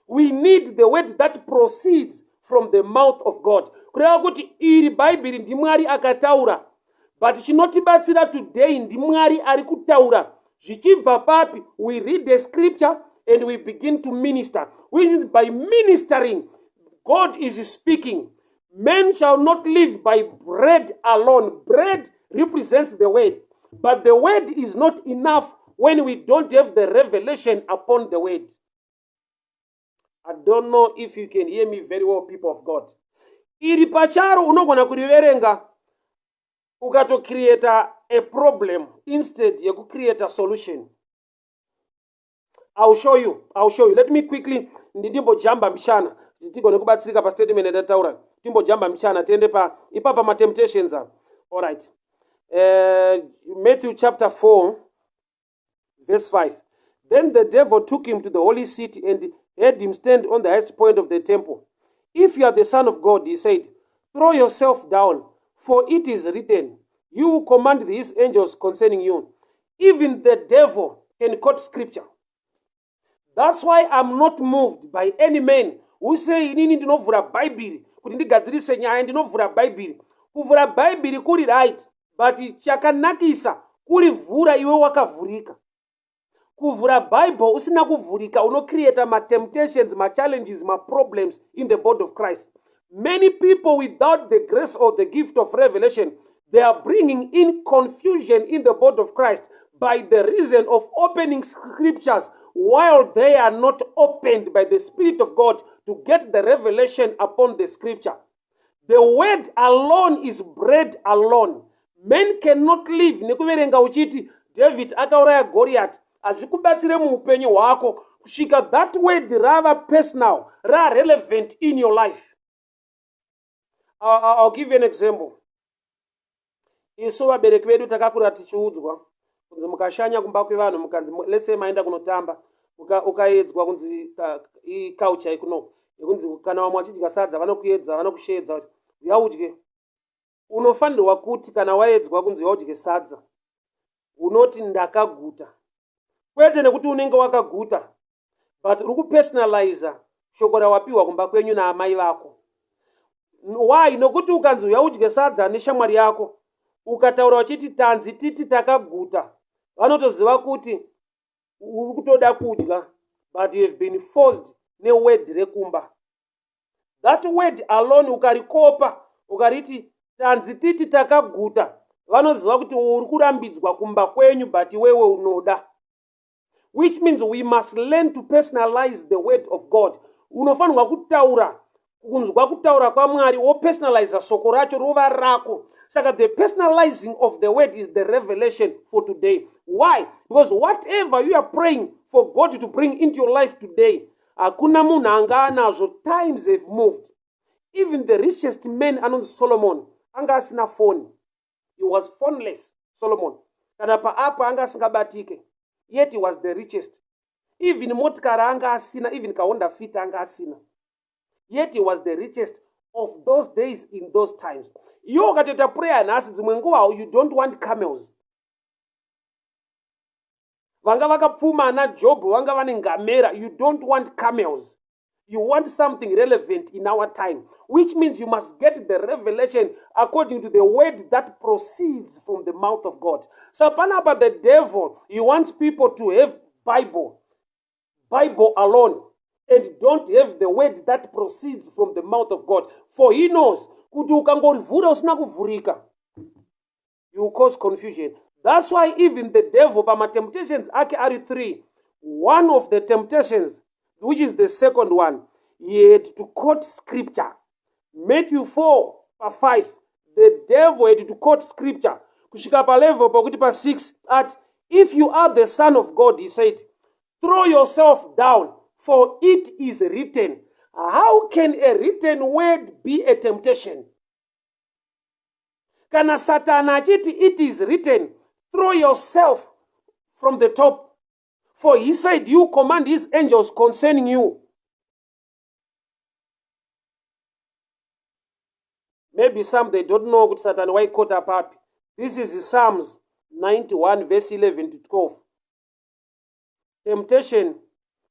We need the word that proceeds from the mouth of God, kureva kuti iri Bhaibheri ndiMwari akataura, but chinotibatsira today ndiMwari ari kutaura. Zvichibva papi? We read the scripture and we begin to minister, which is by ministering, God is speaking. Men shall not live by bread alone. Bread represents the word, but the word is not enough when we don't have the revelation upon the word. I don't know if you can hear me very well, people of God. Iri pacharo unogona kuriverenga ukatocreata a problem instead yekucreata solution. I'll show you, I'll show you. Let me quickly ndimbojamba mbichana tigone kubatsirika pastatement yandataura. Timbojamba mbichana tiende pa ipapa matemptations apa. Alright, Matthew chapter 4 verse 5. Then the devil took him to the holy city and had him stand on the highest point of the temple. "If you are the Son of God," he said, "throw yourself down, for it is written, 'You will command his angels concerning you.'" Even the devil can quote scripture. That's why I'm not moved by any man who say, "Inini ndinovhura Bhaibheri kuti ndigadzirise nyaya, ndinovhura Bhaibheri." Kuvhura Bhaibheri kuri right, but chakanakisa kurivhura iwe wakavhurika. Kuvhura Bible usina kuvhurika, unocreata matemptations, machallenges, maproblems in the body of Christ. Many people without the grace or the gift of revelation, they are bringing in confusion in the body of Christ by the reason of opening scriptures while they are not opened by the Spirit of God to get the revelation upon the scripture. The word alone is bread alone. Men cannot live nekuverenga uchiti David akauraya Goriat. Hazvikubatsire muupenyu hwako kusvika that word rava personal, rarelevant in your life. I'll give you an example. Isu vabereki vedu takakura tichiudzwa kunzi mukashanya kumba kwevanhu, mukanzi, let's say maenda kunotamba, Ukaedzwa kunzi iculture yekuno yekunzi kana vamwe vachidya sadza vanokuedza, vanokusheedza kuti uya udye. Unofanirwa kuti kana waedzwa kunzi uya udye sadza, unoti ndakaguta. Kwete nekuti unenge wakaguta, but uri kupersonaliza shoko rawapiwa kumba kwenyu naamai vako. Why? Nokuti ukanzi uya udye sadza neshamwari yako, ukataura uchiti tanzi titi takaguta, vanotoziva kuti uri kutoda kudya, but you have been forced neword rekumba. That word alone ukarikopa ukariti tanzi titi takaguta, vanoziva kuti uri kurambidzwa kumba kwenyu, but iwewe unoda. Which means we must learn to personalize the word of God. Unofanirwa kutaura kunzwa kutaura kwaMwari, wopersonaliza soko racho rova rako. Saka the personalizing of the word is the revelation for today. Why? Because whatever you are praying for God to bring into your life today, hakuna munhu anga anazvo. Times have moved. Even the richest man anonzi Solomon anga asina foni. He was phoneless, Solomon. Kana paapo anga asingabatike, yet he was the richest. Even motikari anga asina, even kaHonda Fit anga asina, yet he was the richest of those days in those times. Iwe ukatoita prayer nhasi, dzimwe nguva you don't want camels. Vanga vakapfuma ana Job vanga vane ngamera. You don't want camels. You want something relevant in our time, which means you must get the revelation according to the word that proceeds from the mouth of God. So panapa the devil, he wants people to have Bible, Bible alone, and don't have the word that proceeds from the mouth of God. For he knows kuti ukangorivhura usina kuvhurika, you cause confusion. That's why even the devil, pamatemptations ake ari three, one of the temptations, which is the second one, he had to quote scripture. Matthew 4 pa5, the devil had to quote scripture kusvika palevel pakuti pa6 at, "If you are the Son of God," he said, "throw yourself down, for it is written." How can a written word be a temptation? Kana Satani achiti, "It is written, throw yourself from the top, for he said you command his angels concerning you." Maybe some, they don't know kuti Satani waikota papi. This is Psalms 91 verse 11 to 12. Temptation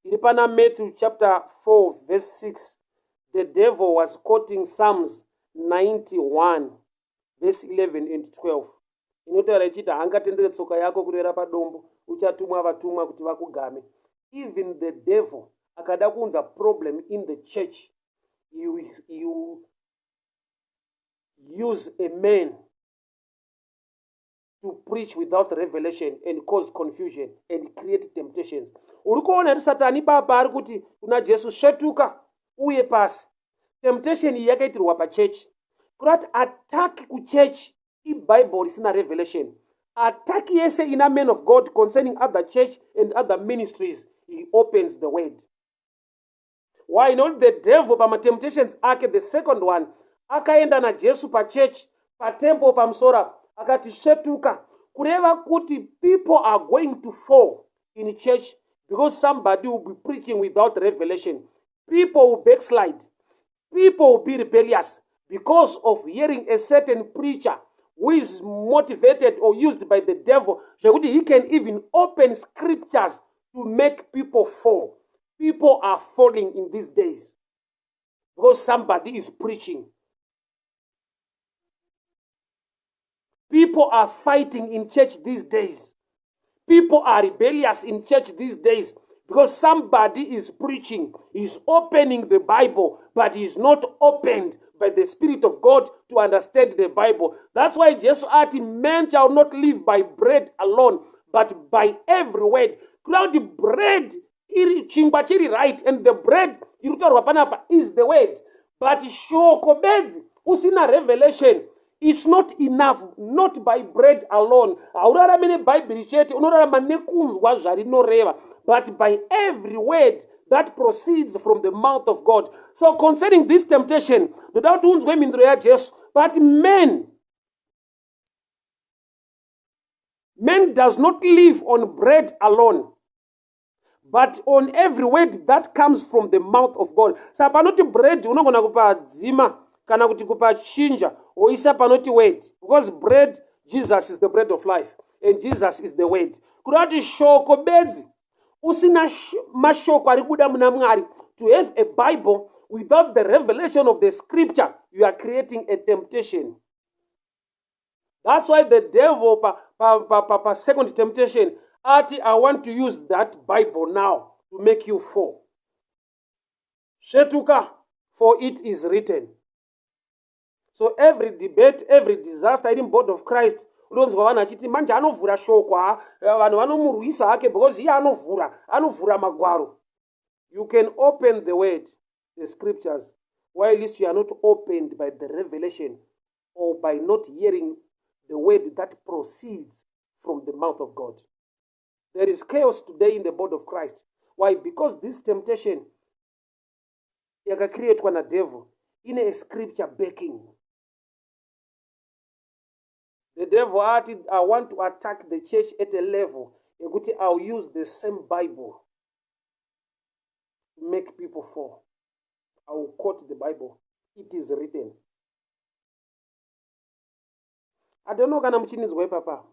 iri pana Matthew chapter 4 verse 6, the devil was quoting Psalms 91 verse 11 and 12, inotaura ichiti, "Haangatendere tsoka yako kurera padombo, uchatumwa vatumwa kuti vakugame." Even the devil akada kuunza problem in the church, you use a man to preach without revelation and cause confusion and create temptations. Uri kuona kuti Satani papa ari kuti kuna Jesu, "Svetuka uye pasi." Temptation iyi yakaitirwa pachechi, kurati attack kuchechi ibhaibheri risina revelation. Attack yese ina man of God concerning other church and other ministries, he opens the word. Why not? The devil pamatemptations ake, the second one, akaenda naJesu pachechi, patemple pamusoro apa, akati, "Svetuka," kureva kuti people are going to fall in church because somebody will be preaching without revelation. People will backslide, people will be rebellious because of hearing a certain preacher who is motivated or used by the devil, zvekuti he can even open scriptures to make people fall. People are falling in these days because somebody is preaching. People are fighting in church these days. People are rebellious in church these days because somebody is preaching. He's opening the Bible, but he's not opened by the Spirit of God to understand the Bible. That's why Jesu ati, "Man shall not live by bread alone, but by every word." Kureva kuti bread iri chingwa chiri right, and the bread iri kutaurwa panapa is the word, but shoko bedzi usina revelation is not enough. Not by bread alone. Haurarami nebhaibheri chete, unorarama nekunzwa zvarinoreva, but by every word that proceeds from the mouth of God. So concerning this temptation, ndoda kuti unzwe mhinduro yaJesu. But man does not live on bread alone, But on every word that comes from the mouth of God. Saka panoti bread unogona kupadzima kana kuti kupachinja woisa panoti word, because bread, Jesus is the bread of life and Jesus is the word. Kureva kuti shoko bedzi usina mashoko ari kubuda muna Mwari. To have a Bible without the revelation of the scripture, you are creating a temptation. That's why the devil pa, pa, pa, pa, pa second temptation ati, "I want to use that Bible now to make you fall. Svetuka, for it is written." So every debate, every disaster iri mubody of Christ, unonzwa vanhu achiti manje anovhura shoko. Ha, vanhu vanomurwisa hake because iye anovhura magwaro. You can open the word, the scriptures, while you are not opened by the revelation or by not hearing the word that proceeds from the mouth of God. There is chaos today in the body of Christ. Why? Because this temptation yakacreatwa nadevil ine a scripture backing. The devil ati, "I want to attack the church at a level yekuti I'll use the same Bible to make people fall. I will quote the Bible, 'It is written.'" I don't know kana muchinzwa ipapa.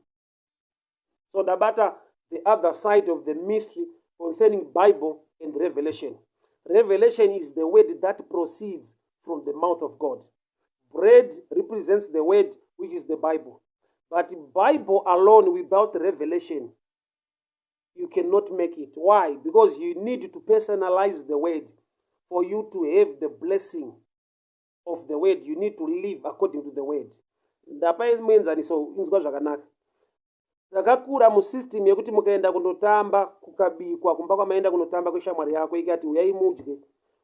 So ndabata the other side of the mystery concerning Bible and revelation. Revelation is the word that proceeds from the mouth of God. Bread represents the word, which is the Bible. But Bible alone without revelation, you cannot make it. Why? Because you need to personalize the word. For you to have the blessing of the word, you need to live according to the word. Ndapa muenzaniso, inzwa zvakanaka. Takakura musystem yekuti mukaenda kundotamba, kukabikwa kumba kwamaenda kunotamba kweshamwari yako, ikati, "Uyai mudye,"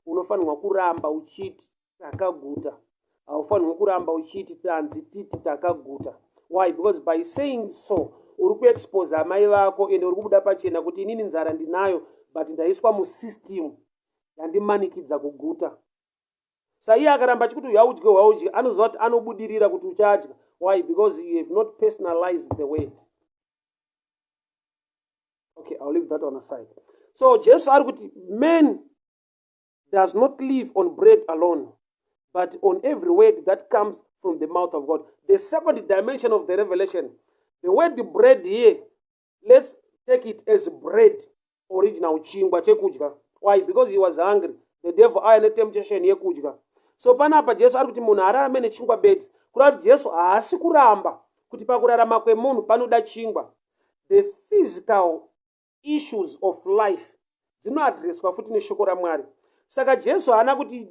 unofanirwa kuramba uchiti, "Takaguta." Haufanirwi kuramba uchiti, "Tanzi titi takaguta." Why? Because by saying so, uri kuexpose amai vako ende uri kubuda pachena kuti inini nzara ndinayo, but ndaiswa musystem yandimanikidza kuguta. Saiye akaramba achikuti, "Uyaudye, waudye," anoziva kuti anobudirira kuti uchadya. Why? Because you have not personalized the word. Okay, I'll leave that on aside. So Jesu ari kuti man does not live on bread alone, but on every word that comes from the mouth of God. The second dimension of the revelation, the word bread here, let's take it as bread original, chingwa chekudya. Why? Because he was hungry. The devil aine temptation yekudya. So panapa Jesu ari kuti munhu ararame nechingwa bedzi, kureva kuti Jesu haasi kuramba kuti pakurarama kwemunhu panoda chingwa. The physical issues of life dzinoadreswa futi neshoko raMwari. Saka Jesu haana kuti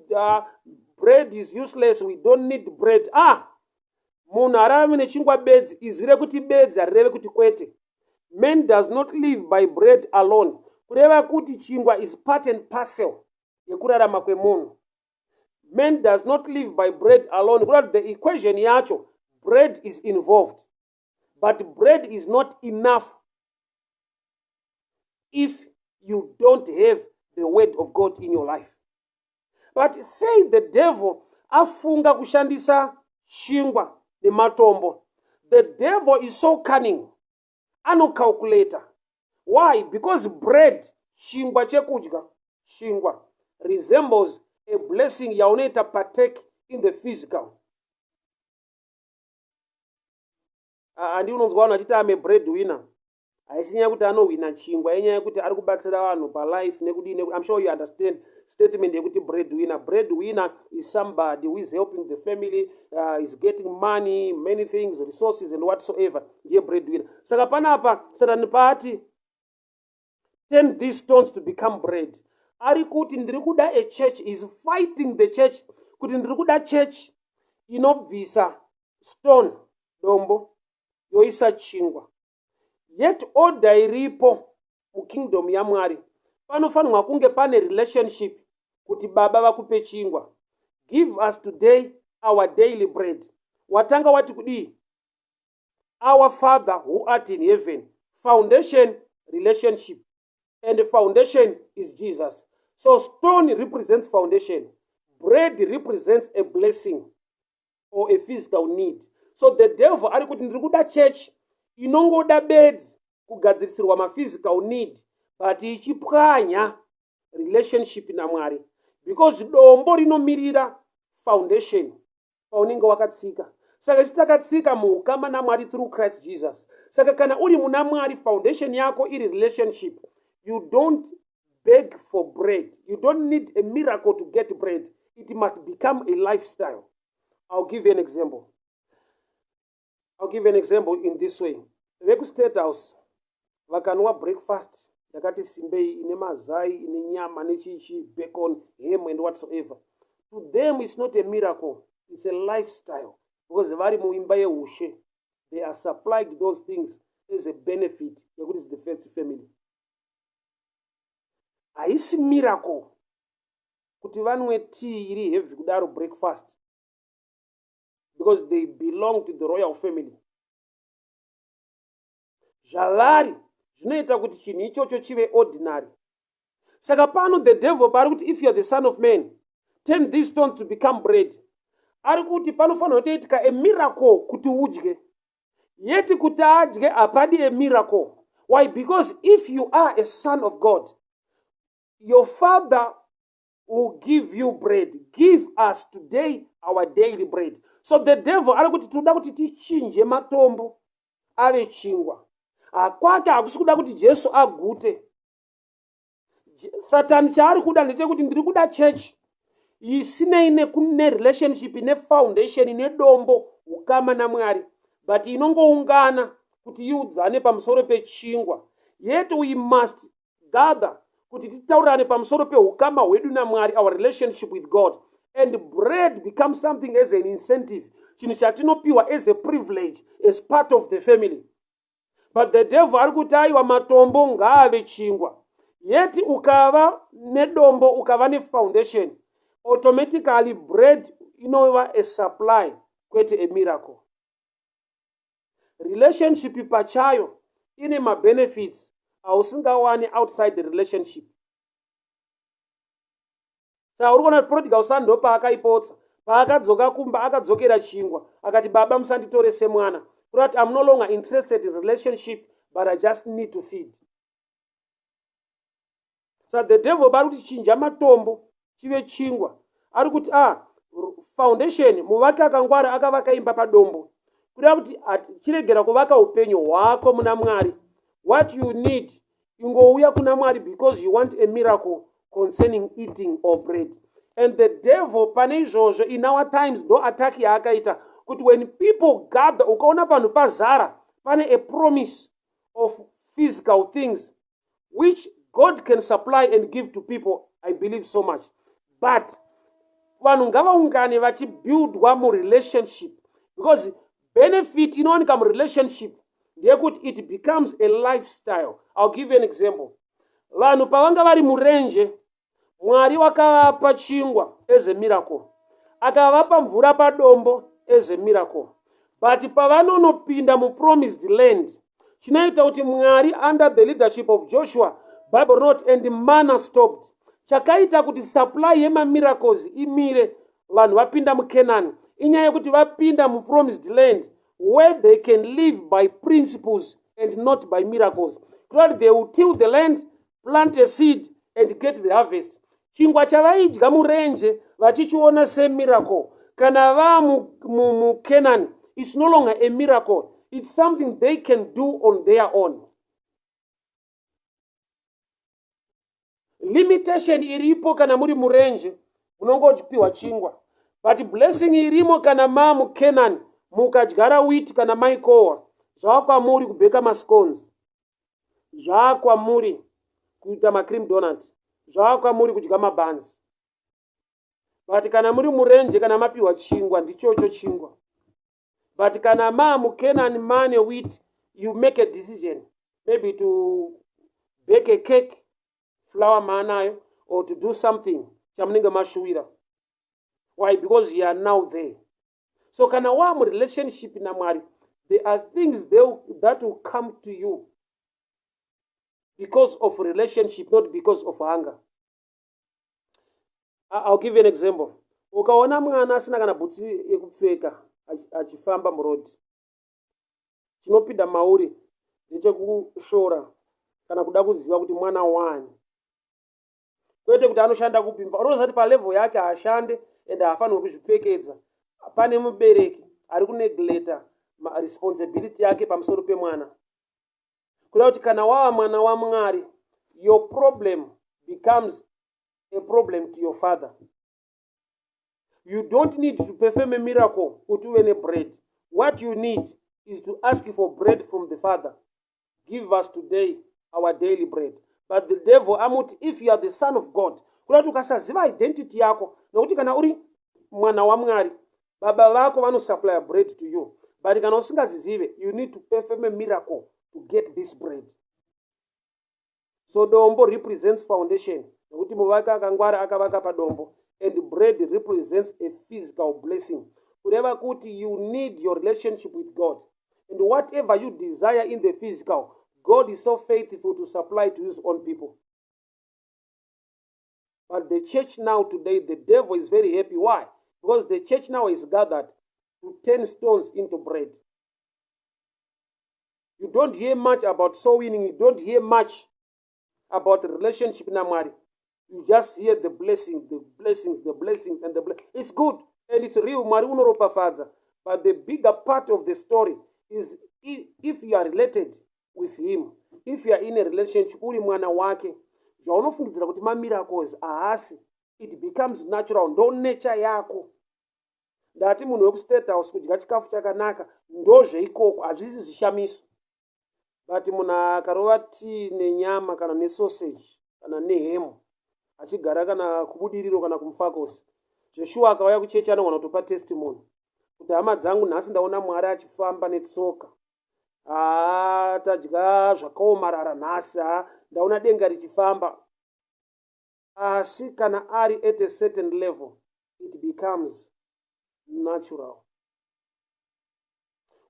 bread is useless, we don't need bread. Ah, munhu ararame nechingwa bedzi, izwi rekuti bedzi harireve kuti kwete. Man does not live by bread alone, kureva kuti chingwa is part and parcel yekurarama kwemunhu. Man does not live by bread alone, kureva kuti the equation yacho, bread is involved, but bread is not enough if you don't have the word of God in your life. But say the devil afunga kushandisa chingwa nematombo. The devil is so cunning, anocalculata. Why? Because bread, chingwa chekudya, chingwa resembles a blessing yaunoita partake in the physical. Handi unonzwa vanhu vachiti, "Ame bread winner"? Haisi nyaya yekuti anohwina chingwa, inyaya yekuti ari kubatsira vanhu palife nekudii. I'm sure you understand statement yekuti bread winner. Bread winner is somebody who is helping the family, is getting money, many things, resources and whatsoever. Ndiye bread winner. Saka panapa Satani paati, "Turn these stones to become bread," ari kuti ndiri kuda a church, is fighting the church kuti ndiri kuda church inobvisa stone, dombo, yoisa chingwa. Yet order iripo mukingdom yaMwari, panofanirwa kunge pane relationship kuti Baba vakupe chingwa. "Give us today our daily bread." Watanga wati kudii? "Our Father who art in heaven." Foundation, relationship, and the foundation is Jesus. So stone represents foundation, bread represents a blessing or a physical need. So the devil ari kuti ndiri kuda church inongoda bedzi kugadzirisirwa maphysical need, But ichipwanya relationship naMwari, because dombo rinomirira foundation paunenge wakatsika. Saka isu takatsika muukama naMwari through Christ Jesus. Saka kana uri muna Mwari, foundation yako iri relationship. You don't beg for bread. You don't need a miracle to get bread. It must become a lifestyle. I'll give you an example. I'll give you an example in this way. VekuState House vakanwa breakfast yakati simbei, ine mazai, ine nyama, nechichi, bacon, ham and whatsoever. To them it's not a miracle, it's a lifestyle, because vari muimba yeushe. They are supplied those things as a benefit yekuti is the first family. Haisi miracle kuti vanwe tea iri heavy kudaro breakfast, because they belong to the royal family. Zvavari zvinoita kuti chinhu ichocho chive ordinary. Saka pano the devil paari kuti, "If you are the Son of Man, turn these stones to become bread," ari kuti panofanira kutoitika a miracle kuti udye. Yeti kuti adye hapadi a miracle. Why? Because if you are a son of God, your Father will give you bread. "Give us today our daily bread." So the devil ari kuti tinoda kuti tichinje matombo ave chingwa. Hakwake hakusi kuda kuti Jesu agute. Satani chaari kuda ndechekuti ndiri kuda chechi isinei nerelationship, nefoundation, nedombo, ukama naMwari, but inongoungana kuti iudzane pamusoro pechingwa. Yet we must gather kuti titaurirane pamusoro peukama hwedu naMwari, our relationship with God, and bread becomes something as an incentive, chinhu chatinopiwa as a privilege, as part of the family. But the devil ari kuti, aiwa, matombo ngaave chingwa. Yeti ukava nedombo, ukava nefoundation, automatically bread inova a supply, kwete a miracle. Relationship pachayo ine mabenefits ausingawani outside the relationship. Saka uri kuona kuti prodigal son ndo paakaipotsa. Paakadzoka kumba, akadzokera chingwa. Akati, "Baba, musanditore semwana." Kurati, "I'm no longer interested in relationship, but I just need to feed." Saka the devil bari kuti chinja matombo chive chingwa, ari kuti a foundation, muvaki akangwara akavaka imba padombo. Kureva kuti chiregera kuvaka upenyu hwako muna Mwari. What you need, ingouya kuna Mwari because you want a miracle concerning eating or bread. And the devil pane izvozvo in our times, ndo attack yaakaita, kuti when people gather, ukaona panhu pazara, pane a promise of physical things which God can supply and give to people. I believe so much, but vanhu ngavaungane vachibuildwa murelationship, because benefit inowanika murelationship ndeyekuti it becomes a lifestyle. I'll give you an example. Vanhu pavanga vari murenje, Mwari wakavapa chingwa as a miracle, akavapa mvura padombo as a miracle, but pavanonopinda mupromised land, chinoita kuti Mwari, under the leadership of Joshua, Bible rinoti, "And manna stopped." Chakaita kuti supply yemamiracles imire vanhu vapinda muCanaan inyaya yekuti vapinda mupromised land where they can live by principles and not by miracles. Kurati they will till the land, plant a seed and get the harvest. Chingwa chavaidya murenje vachichiona semiracle, kana vaa muCanaan, it's no longer a miracle. It's something they can do on their own. Limitation iripo kana muri murenje, munonge uchipiwa chingwa, but blessing irimo kana maa muCanaan, mukadyara wheat kana maikohwa, zvava kwamuri kubheka mascones, zvava kwamuri kuita macream donut, zvava kwamuri kudya mabhanzi. But kana muri murenje, kana mapiwa chingwa, ndichocho chingwa. But kana maa muCanaan, mane wheat, you make a decision maybe to bake a cake, flour maanayo, or to do something chamunenge mashuwira. Why? Because you are now there. So kana waa murelationship naMwari, there are things that will come to you because of relationship, not because of hunger. I'll give you an example. Ukaona mwana asina kana bhutsi yekupfeka achifamba murodhi, chinopinda mauri ndechekushora. Kana kuda kuziva kuti mwana wani, kwete kuti anoshanda kupimba. Unoziva kuti palevel yake haashande and haafanirwi kuzvipfekedza. Pane mubereki ari kunegleta responsibility yake pamusoro pemwana. Kuda kuti kana wava mwana waMwari, your problem becomes a problem to your father. You don't need to perform a miracle kuti uve nebread. What you need is to ask for bread from the Father. Give us today our daily bread. But the devil amuti, if you are the son of God. Kuda kuti ukasaziva identity yako, nokuti kana uri mwana waMwari, baba vako vanosupplya bread to you. But kana usingazizive, you need to perform a miracle to get this bread. So dombo represents foundation, nekuti muvaki akangwara akavaka padombo. And bread represents a physical blessing, kureva kuti you need your relationship with God, and whatever you desire in the physical, God is so faithful to supply to his own people. But the church now today, the devil is very happy. Why? Because the church now is gathered to turn stones into bread. You don't hear much about soul winning. You don't hear much about relationship naMwari. You just hear the blessings, the blessings, the blessings and the blessings. It's good and it's real. Mwari unoropafadza. But the bigger part of the story is if you are related with him, if you are in a relationship, uri mwana wake, zvaunofungidzira kuti mamiracles haasi, it becomes natural. Ndo nature yako. Ndati munhu wekuState House kudya chikafu chakanaka ndozveikoko, hazvisi zvishamiso. But munhu akarova tii nenyama kana nesausage kana nehemu, achigara kana kuBudiriro kana kuMufakose, zveshuwa akauya kuchechi anogona kutopa testimony kuti, "Hama dzangu, nhasi ndaona Mwari achifamba netsoka. Haa, tadya zvakaomarara nhasi. Ha, ndaona denga richifamba." Asi kana ari at a certain level, it becomes natural.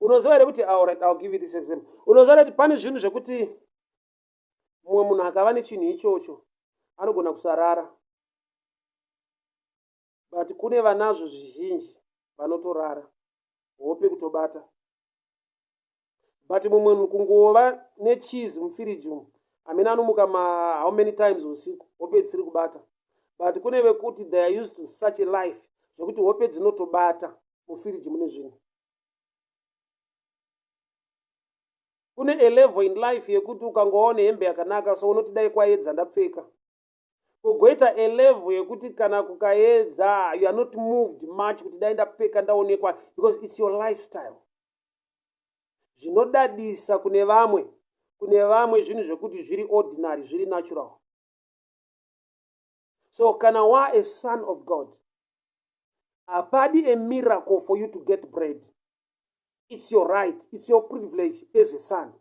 Unoziva here kuti, alright, I'll give you this example. Unoziva here kuti pane zvinhu zvekuti mumwe munhu akava nechinhu ichocho anogona kusarara, but kune vanazvo zvizhinji vanotorara, hope kutobata? But mumwe munhu kungova necheese mufiriji umu, hamene anomuka ma how many times usiku, hope dzisiri kubata. But kune vekuti they are used to such a life zvekuti hope dzinotobata mufiriji mune zvinhu. Kune a level in life yekuti ukangovawo nehembe yakanaka so, unoti dai kwaedza ndapfeka. Kugoita a level yekuti kana kukaedza, you are not moved much kuti dai ndapfeka ndaonekwa, because it's your lifestyle. Zvinodadisa kune vamwe, kune vamwe zvinhu zvekuti zviri ordinary, zviri natural. So kana wa a son of God, hapadi a miracle for you to get bread. It's your right, it's your privilege as a son,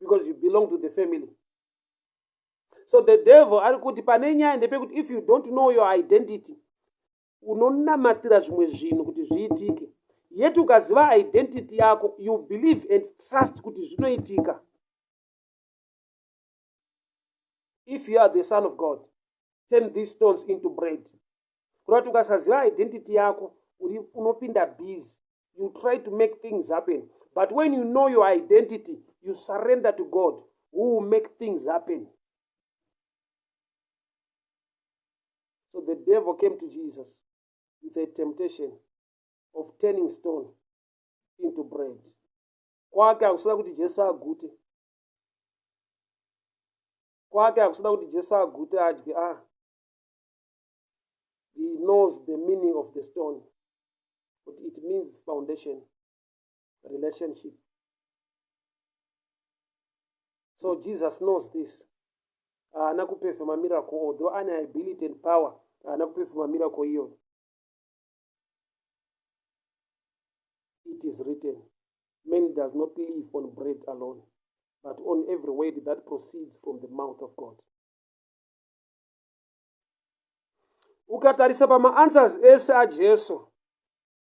because you belong to the family. So the devil ari kuti pane nyaya ndepekuti if you don't know your identity, unonamatira zvimwe zvinhu kuti zviitike. Yet ukaziva identity yako, you believe and trust kuti zvinoitika. If you are the son of God, turn these stones into bread. Kuda kuti ukasaziva identity yako, uri unopinda busy, you try to make things happen. But when you know your identity, you surrender to God, who will make things happen. So the devil came to Jesus with a temptation of turning stone into bread. Kwake hakusida kuti Jesu agute. Kwake hakusida kuti Jesu agute, adye. Ah, he knows the meaning of the stone, but it means foundation, relationship. So Jesus knows this. Haana kuperforma miracle, although ane ability and power. Haana kuperforma miracle iyoyo. It is written, man does not live on bread alone, but on every word that proceeds from the mouth of God. Ukatarisa pamaanswers ese aJesu,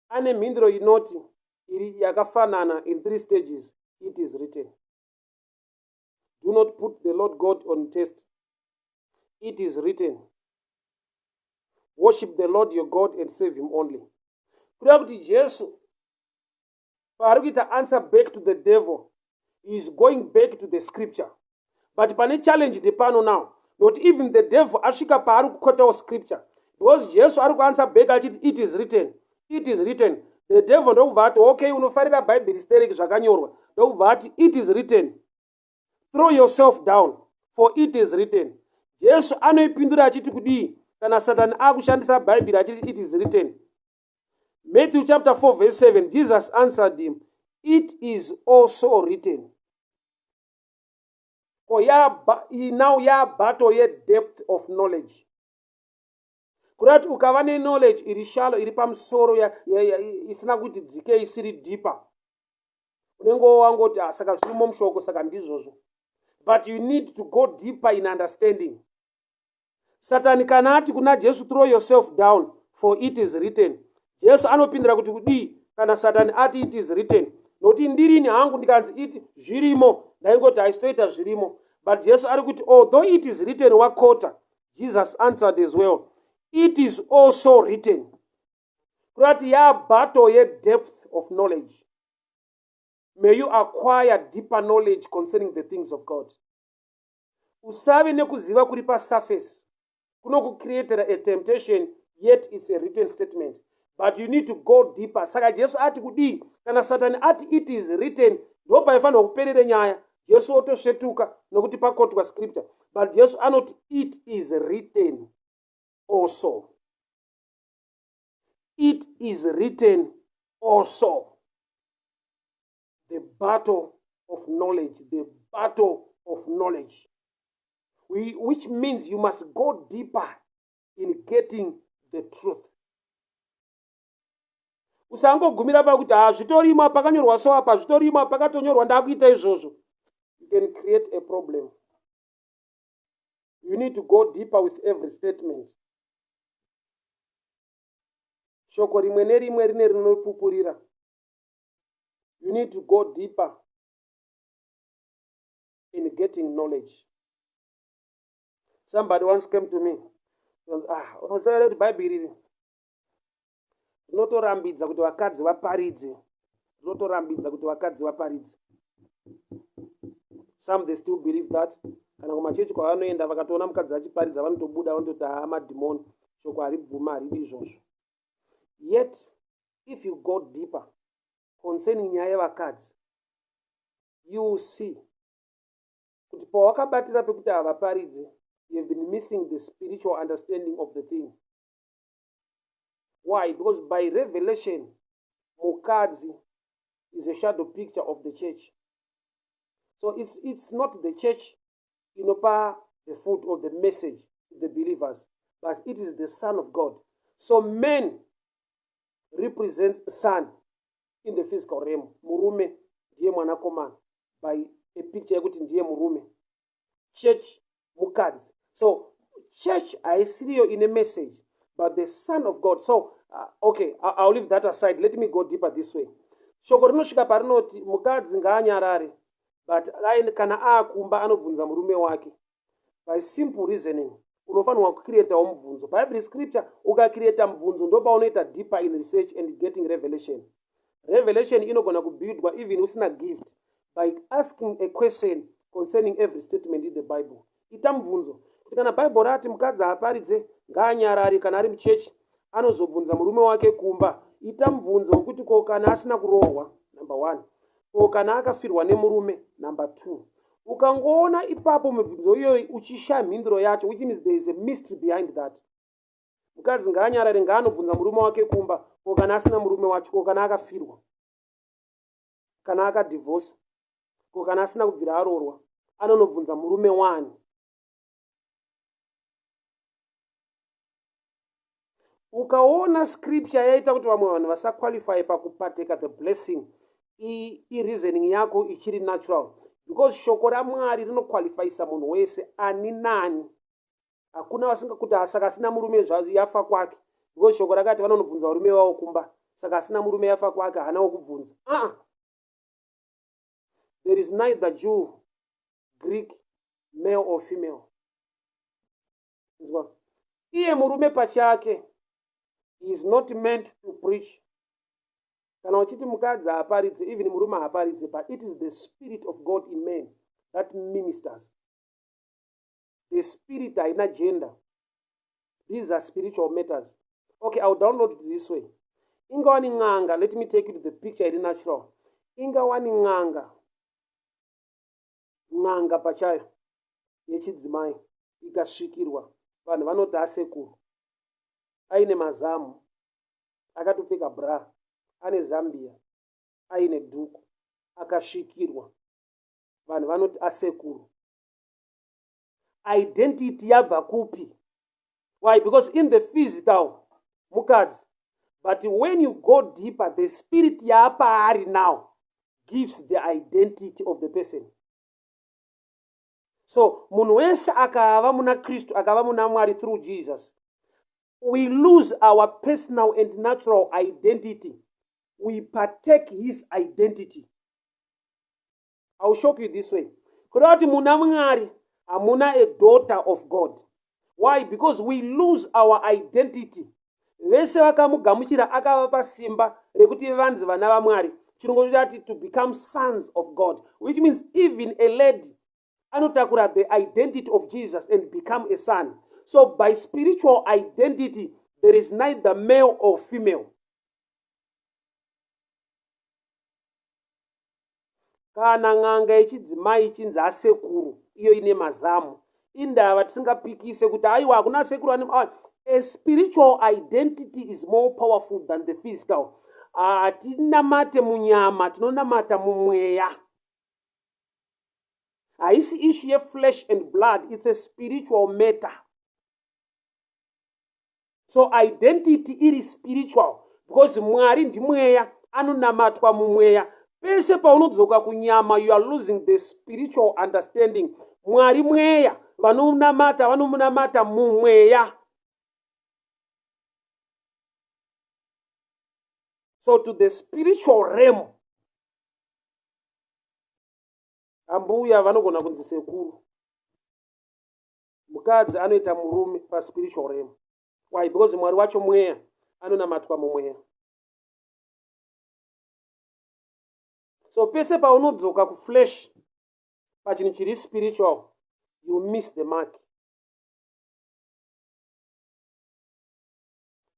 ane mhinduro inoti iri yakafanana in three stages: it is written. Do not put the Lord God on test. It is written. Worship the Lord your God and serve him only. Kureva kuti Jesu paari kuita answer back to the devil, He is going back to the scripture. But pane challenge ndepano now. Not even the devil asvika paari kukotawo scripture. Because Jesu ari kuanswer back achiti it is written. It is written. The devil ndokubva ati okay, unofarira Bhaibheri stereki zvakanyorwa. Ndokubva ati it is written. Throw yourself down for it is written. Jesu anoipindura achiti kudii kana Satani akushandisa Bhaibheri achiti it is written. Matthew chapter 4 verse 7, Jesus answered him, it is also written. Ko ya now ya battle ye depth of knowledge. Kurati ukava ne knowledge iri shallow, iri pamusoro, isina kuti dzike, isiri deeper, unenge wangoti ah, saka zvirimo mushoko, saka ndizvozvo. But you need to go deeper in understanding. Satani kana ati kuna Jesu, throw yourself down for it is written, Jesu anopindura kuti kudii kana Satani ati it is written? Nokuti ndirini hangu ndikanzi it zvirimo, ndaingoti haisitoita zvirimo. But Jesu ari kuti although it is written, wakota, Jesus answered as well, it is also written. Kurati yabattle yedepth of knowledge. May you acquire deeper knowledge concerning the things of God. Usave nekuziva kuri pasurface kunokucreatera a temptation, yet it's a written statement, but you need to go deeper. Saka Jesu ati kudii kana Satani ati it is written? Ndo paifanirwa kuperere nyaya, Jesu otosvetuka nokuti pakotwa scripture. But Jesu anoti it is written also. It is written also. The battle of knowledge, the battle of knowledge, which means you must go deeper in getting the truth. Usangogumira pakuti ha, zvitorimo, pakanyorwa so apa, zvitorimo, pakatonyorwa, ndakuita izvozvo. You can create a problem. You need to go deeper with every statement. Shoko rimwe nerimwe rine rinopupurira. You need to go deeper in getting knowledge. Somebody once came to me, ah, unoziva kuti Bhaibheri iri rinotorambidza kuti vakadzi vaparidze, rinotorambidza kuti vakadzi vaparidze. Some, they still believe that. Kana kumachechi kwavanoenda, vakatoona mukadzi achiparidza, vanotobuda, vanototi haa, madhimoni, shoko haribvuma, haridi izvozvo. Yet if you go deeper concerning nyaya yevakadzi, you will see kuti pawakabatira pekuti havaparidze, you have been missing the spiritual understanding of the thing. Why? Because by revelation, mukadzi is a shadow picture of the church. So it's not the church inopa the food or the message to the believers, but it is the Son of God. So man represents son in the physical realm. Murume ndiye mwanakomana by a picture yekuti ndiye murume. Church mukadzi. So church haisiriyo ine message, but the Son of God. So okay, I'll leave that aside. Let me go deeper this way. Shoko rinosvika parinoti mukadzi ngaanyarare, but kana aakumba anobvunza murume wake. By simple reasoning, unofanirwa kucreatawo mubvunzo paevery scripture. Ukacreata mubvunzo, ndopaunoita deeper in research and getting revelation. Revelation inogona kubuildwa even usina gift by asking a question concerning every statement in the Bible. Ita mubvunzo kuti kana Bhaibheri rati mukadzi haaparidze, ngaanyarare kana ari muchechi, anozobvunza murume wake kumba, ita mubvunzo wekuti ko kana asina kurohwa, number one, ko kana akafirwa nemurume, number two. Ukangoona ipapo mibvunzo iyoyi uchishaya mhinduro yacho, which means there is a mystery behind that. Mukadzi ngaanyarare, ngaanobvunza murume wake kumba, ko kana asina murume wacho, ko kana akafirwa, kana akadhivhosa, ko kana asina kubvira aroorwa, anonobvunza murume wani? Ukaona scripture yaita kuti vamwe vanhu vasaqualify pakupateka the blessing, ireasoning yako ichiri natural, because shoko raMwari rinoqualifyisa munhu wese, ani nani. Hakuna vasingakuti saka asina murume yafa kwake, because shoko rakati vanonobvunza varume vavo kumba, saka asina murume yafa kwake, haana wokubvunza. Aa uh -uh. There is neither Jew, Greek, male or female. Nzwa, iye murume pachake is not meant to preach. Kana uchiti mukadzi haaparidze, even murume haaparidze, but it is the spirit of God in man that ministers. The spirit haina gender. These are spiritual matters. Okay, I'll download it this way. Ingawani n'anga, let me take you to the picture iri natural. Ingawani n'anga, n'anga pachayo yechidzimai ikasvikirwa, vanhu vanoti asekuru, aine mazamu, akatopfeka bra, ane zambia, aine dhuku, akasvikirwa, vanhu vanoti asekuru. Identity yabva kupi? Why? Because in the physical mukadzi, but when you go deeper, the spirit yaapaari now gives the identity of the person. So munhu wese akava muna Kristu, akava muna Mwari through Jesus, we lose our personal and natural identity. We partake his identity. I will shock you this way. Kuda kuti muna Mwari hamuna a daughter of God. Why? Because we lose our identity. Vese vakamugamuchira akavapa simba rekuti vanzi vana vaMwari. Chirungu chati to become sons of God, which means even a lady anotakura the identity of Jesus and become a son. So by spiritual identity there is neither male or female. Kana n'anga yechidzimai ichinzi asekuru iyo ine mazamu, indava tisingapikise kuti aiwa hakuna sekuru ane a spiritual identity is more powerful than the physical. Hatinamate munyama, tinonamata mumweya. Haisi issue yeflesh and blood, it's a spiritual matter. So identity iri spiritual because Mwari ndimweya, anonamatwa mumweya. Pese paunodzoka kunyama, you are losing the spiritual understanding. Mwari mweya, vanonamata vanomunamata mumweya. So to the spiritual realm, ambuya vanogona kunzi sekuru, mukadzi anoita murume paspiritual realm. Why? Because Mwari wacho mweya, anonamatwa mumweya. So pese paunodzoka kuflesh pachinhu chiri spiritual, you miss the mark.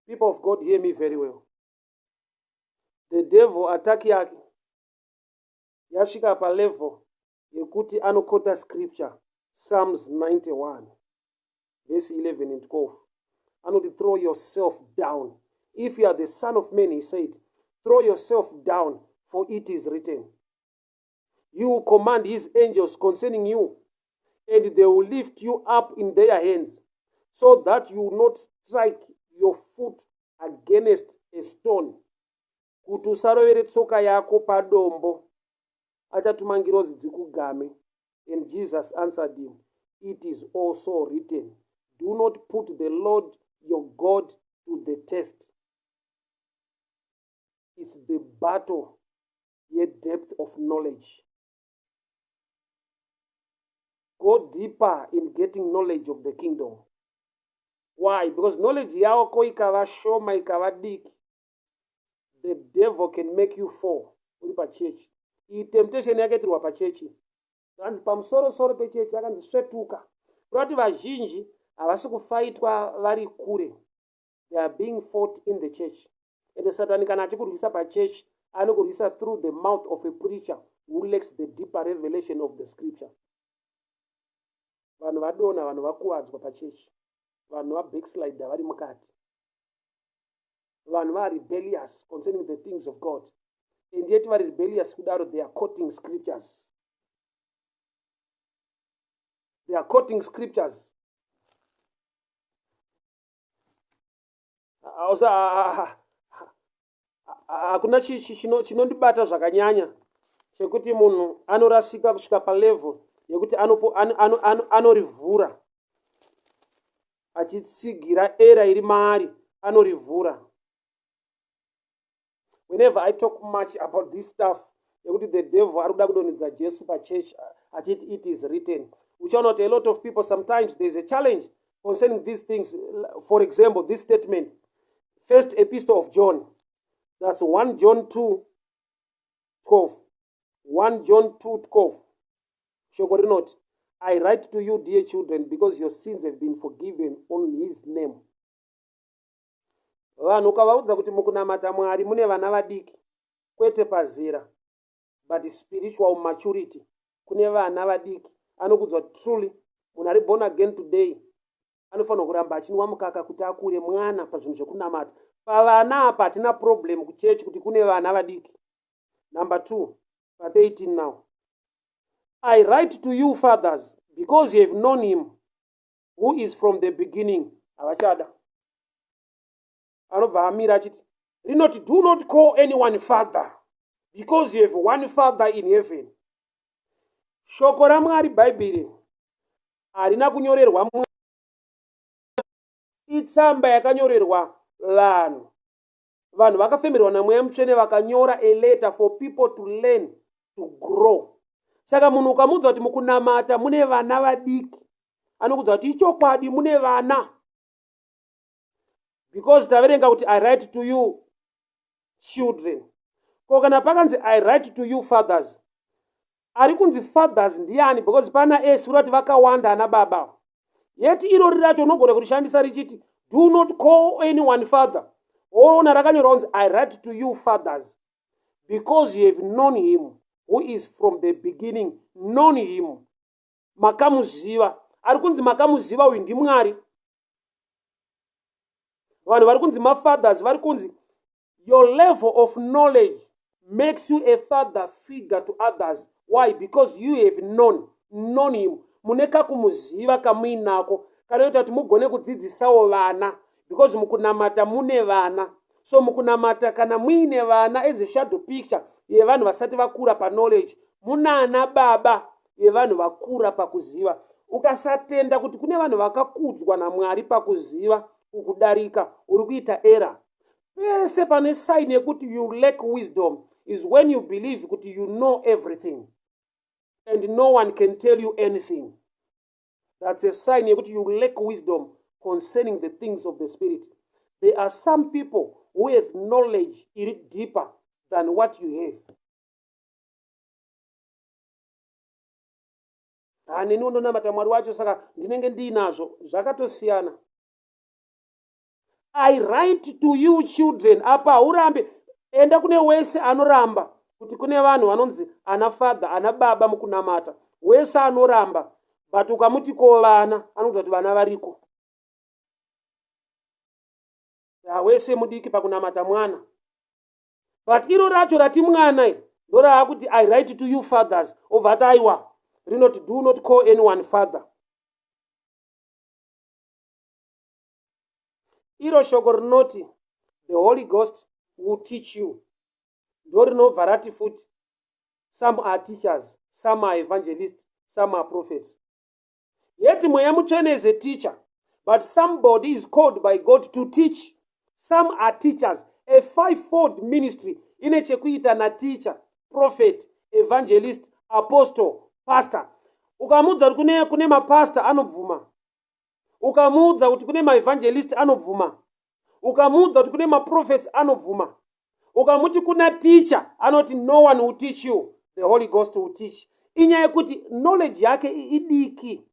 People of God, hear me very well. The devil, attack yake yasvika palevel yekuti anokota scripture, Psalms 91 verse 11 and 12. Anoti, "Throw yourself down. If you are the Son of Man," he said, "throw yourself down, for it is written, you will command his angels concerning you, and they will lift you up in their hands, so that you will not strike your foot against a stone." Kuti usarovere tsoka yako padombo, achatuma ngirozi dzikugame. And Jesus answered him, "It is also written, do not put the Lord your God to the test." It's the battle yedepth of knowledge. Go deeper in getting knowledge of the kingdom. Why? Because knowledge yako ikava shoma, ikava diki, the devil can make you fall uri pachechi. Iyi temptation yakaitirwa pachechi, kanzi pamusorosoro pechechi, akanzi svetuka. Kureva kuti vazhinji havasi kufaitwa vari kure, they are being fought in the church. Ende Satani kana achikurwisa pachechi, anokurwisa through the mouth of a preacher who lacks the deeper revelation of the scripture. Vanhu vadonha, vanhu vakuvadzwa pachechi, vanhu vabackslider vari mukati, vanhu varebellious concerning the things of God. And yet vari rebellious kudaro, they are quoting scriptures, they are quoting scriptures. Hakuna chinondibata zvakanyanya chekuti munhu anorasika kusvika palevel yekuti anorivhura achitsigira era iri maari, anorivhura. Whenever I talk much about this stuff yekuti the devil ari kuda kudonhedza Jesu pachurch achiti it is written, uchaona kuti a lot of people, sometimes there is a challenge concerning these things. For example, this statement, First Epistle of John. That's 1 John 2 12. 1 John 2 12. Shoko rinoti, I write to you dear children because your sins have been forgiven on his name. Vanhu ukavaudza kuti mukunamata Mwari mune vana vadiki, kwete pazera, but spiritual maturity kune vana vadiki anokudzwa truly munhu ari born again today anofanirwa kuramba achinwa mukaka kuti akure mwana pazvinhu zvekunamata. Pavana apa hatina problem kuchechi kuti kune vana vadiki. Number 2 pa13 now. I write to you fathers because you have known him who is from the beginning. Havachada. Anobva amira achiti rinoti do not call anyone father because you have one father in heaven. Shoko raMwari Bhaibheri harina kunyorerwa itsamba yakanyorerwa vanhu. Vanhu vakafemerwa naMweya Mutsvene vakanyora a letter for people to learn to grow. Saka munhu ukamuudza kuti mukunamata mune vana vadiki, anokuudza kuti ichokwadi mune vana. Because taverenga kuti I write to you children. Ko kana pakanzi I write to you fathers, ari kunzi fathers ndiani? Because pana s kureva kuti vakawanda ana baba. Yet irori racho unogona kurishandisa richiti do not call anyone father. Woona rakanyorwa kunzi I write to you fathers because you have known him who is from the beginning. Known him, makamuziva. Ari kunzi makamuziva uyu ndiMwari. Vanhu vari kunzi mafathers vari kunzi your level of knowledge makes you a father figure to others. Why? Because you have known him. Mune kakumuziva kamuinako kanoita kuti mugone kudzidzisawo vana, because mukunamata mune vana. So mukunamata kana muine vana as a shadow picture yevanhu vasati vakura paknowledge, munana baba yevanhu vakura pakuziva. Ukasatenda kuti kune vanhu vakakudzwa naMwari pakuziva kukudarika, uri kuita error. Pese pane sign yekuti you lack wisdom is when you believe kuti you know everything and no one can tell you anything. That's a sign yekuti you lack wisdom concerning the things of the spirit. There are some people who have knowledge iri deeper than what you have. Haneni undonamata Mwari wacho, saka ndinenge ndiinazvo, zvakatosiyana. I write to you children, apa haurambe. Enda kune wese anoramba kuti kune vanhu vanonzi ana father, ana baba mukunamata, wese anoramba. But ukamuti ko vana, anokuudza kuti vana variko. Wese mudiki pakunamata mwana, but iro racho rati mwana iri ndoraakuti I write to you fathers, obva ati aiwa, rinoti do not call anyone father. Iro shoko rinoti the Holy Ghost will teach you ndo rinobva rati futi some are teachers, some are evangelists, some are prophets. Yet Mweya Mutsvene is a teacher, but somebody is called by God to teach. Some are teachers. A fivefold ministry ine chekuita nateacher, prophet, evangelist, apostle, pastor. Ukamuudza kuti kune mapastor, anobvuma. Ukamuudza kuti kune maevangelist, anobvuma. Ukamuudza kuti kune maprophets, anobvuma. Ukamuti kuna teacher, anoti no one will teach you, the Holy Ghost will teach. Inyaya yekuti knowledge yake idiki.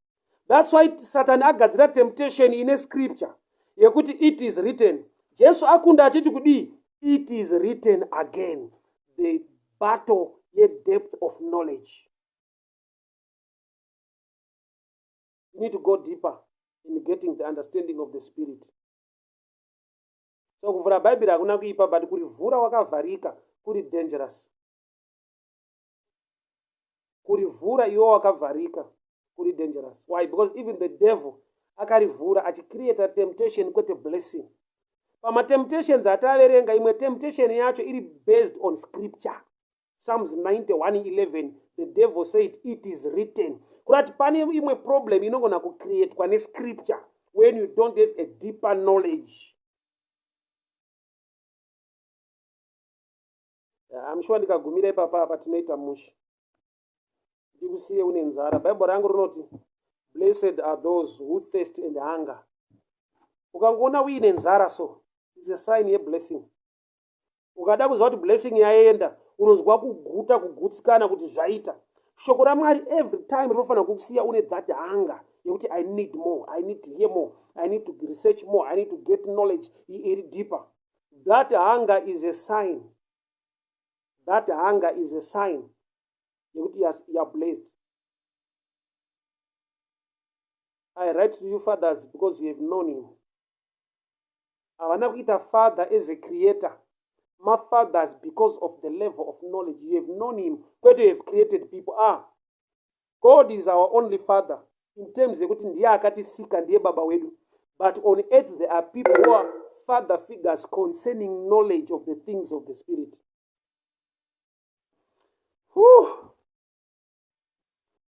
That's why Satani agadzira temptation ine scripture yekuti it is written. Jesu akunda achiti kudii? It is written again. The battle yedepth of knowledge. You need to go deeper in getting the understanding of the spirit. So kuvhura Bhaibheri hakuna kuipa, but kurivhura wakavharika kuri dangerous. Kurivhura iwe wakavharika kuri dangerous. Why? Because even the devil akarivhura achicreata temptation, kwete blessing. Pamatemptations ataverenga, imwe temptation yacho iri based on scripture. Psalms 91:11, the devil said, "It is written." Kurati pane imwe problem inogona kucreatwa nescripture when you don't have a deeper knowledge. I'm sure ndikagumira ipapa apa tinoita mushe, ndikusiye une nzara. Bhaibheri rangu rinoti blessed are those who thirst and hunger. Ukangoona uine nzara, so it's a sign yeblessing. Ukada kuziva kuti blessing yaenda, unonzwa kuguta, kugutsikana kuti zvaita. Shoko raMwari every time rinofanira kukusiya une that hunger yekuti I need more, I need to hear more, I need to research more, I need to get knowledge iri deeper. That hunger is a sign. That hunger is a sign yekuti you are blessed. I write to you, fathers, because you have known him. Havana kuita father as a creator, mafathers because of the level of knowledge. You have known him, kwete you have created people. Ah, God is our only father in terms yekuti ndiye akatisika, ndiye baba wedu. But on earth there are people who are father figures concerning knowledge of the things of the spirit. Whew.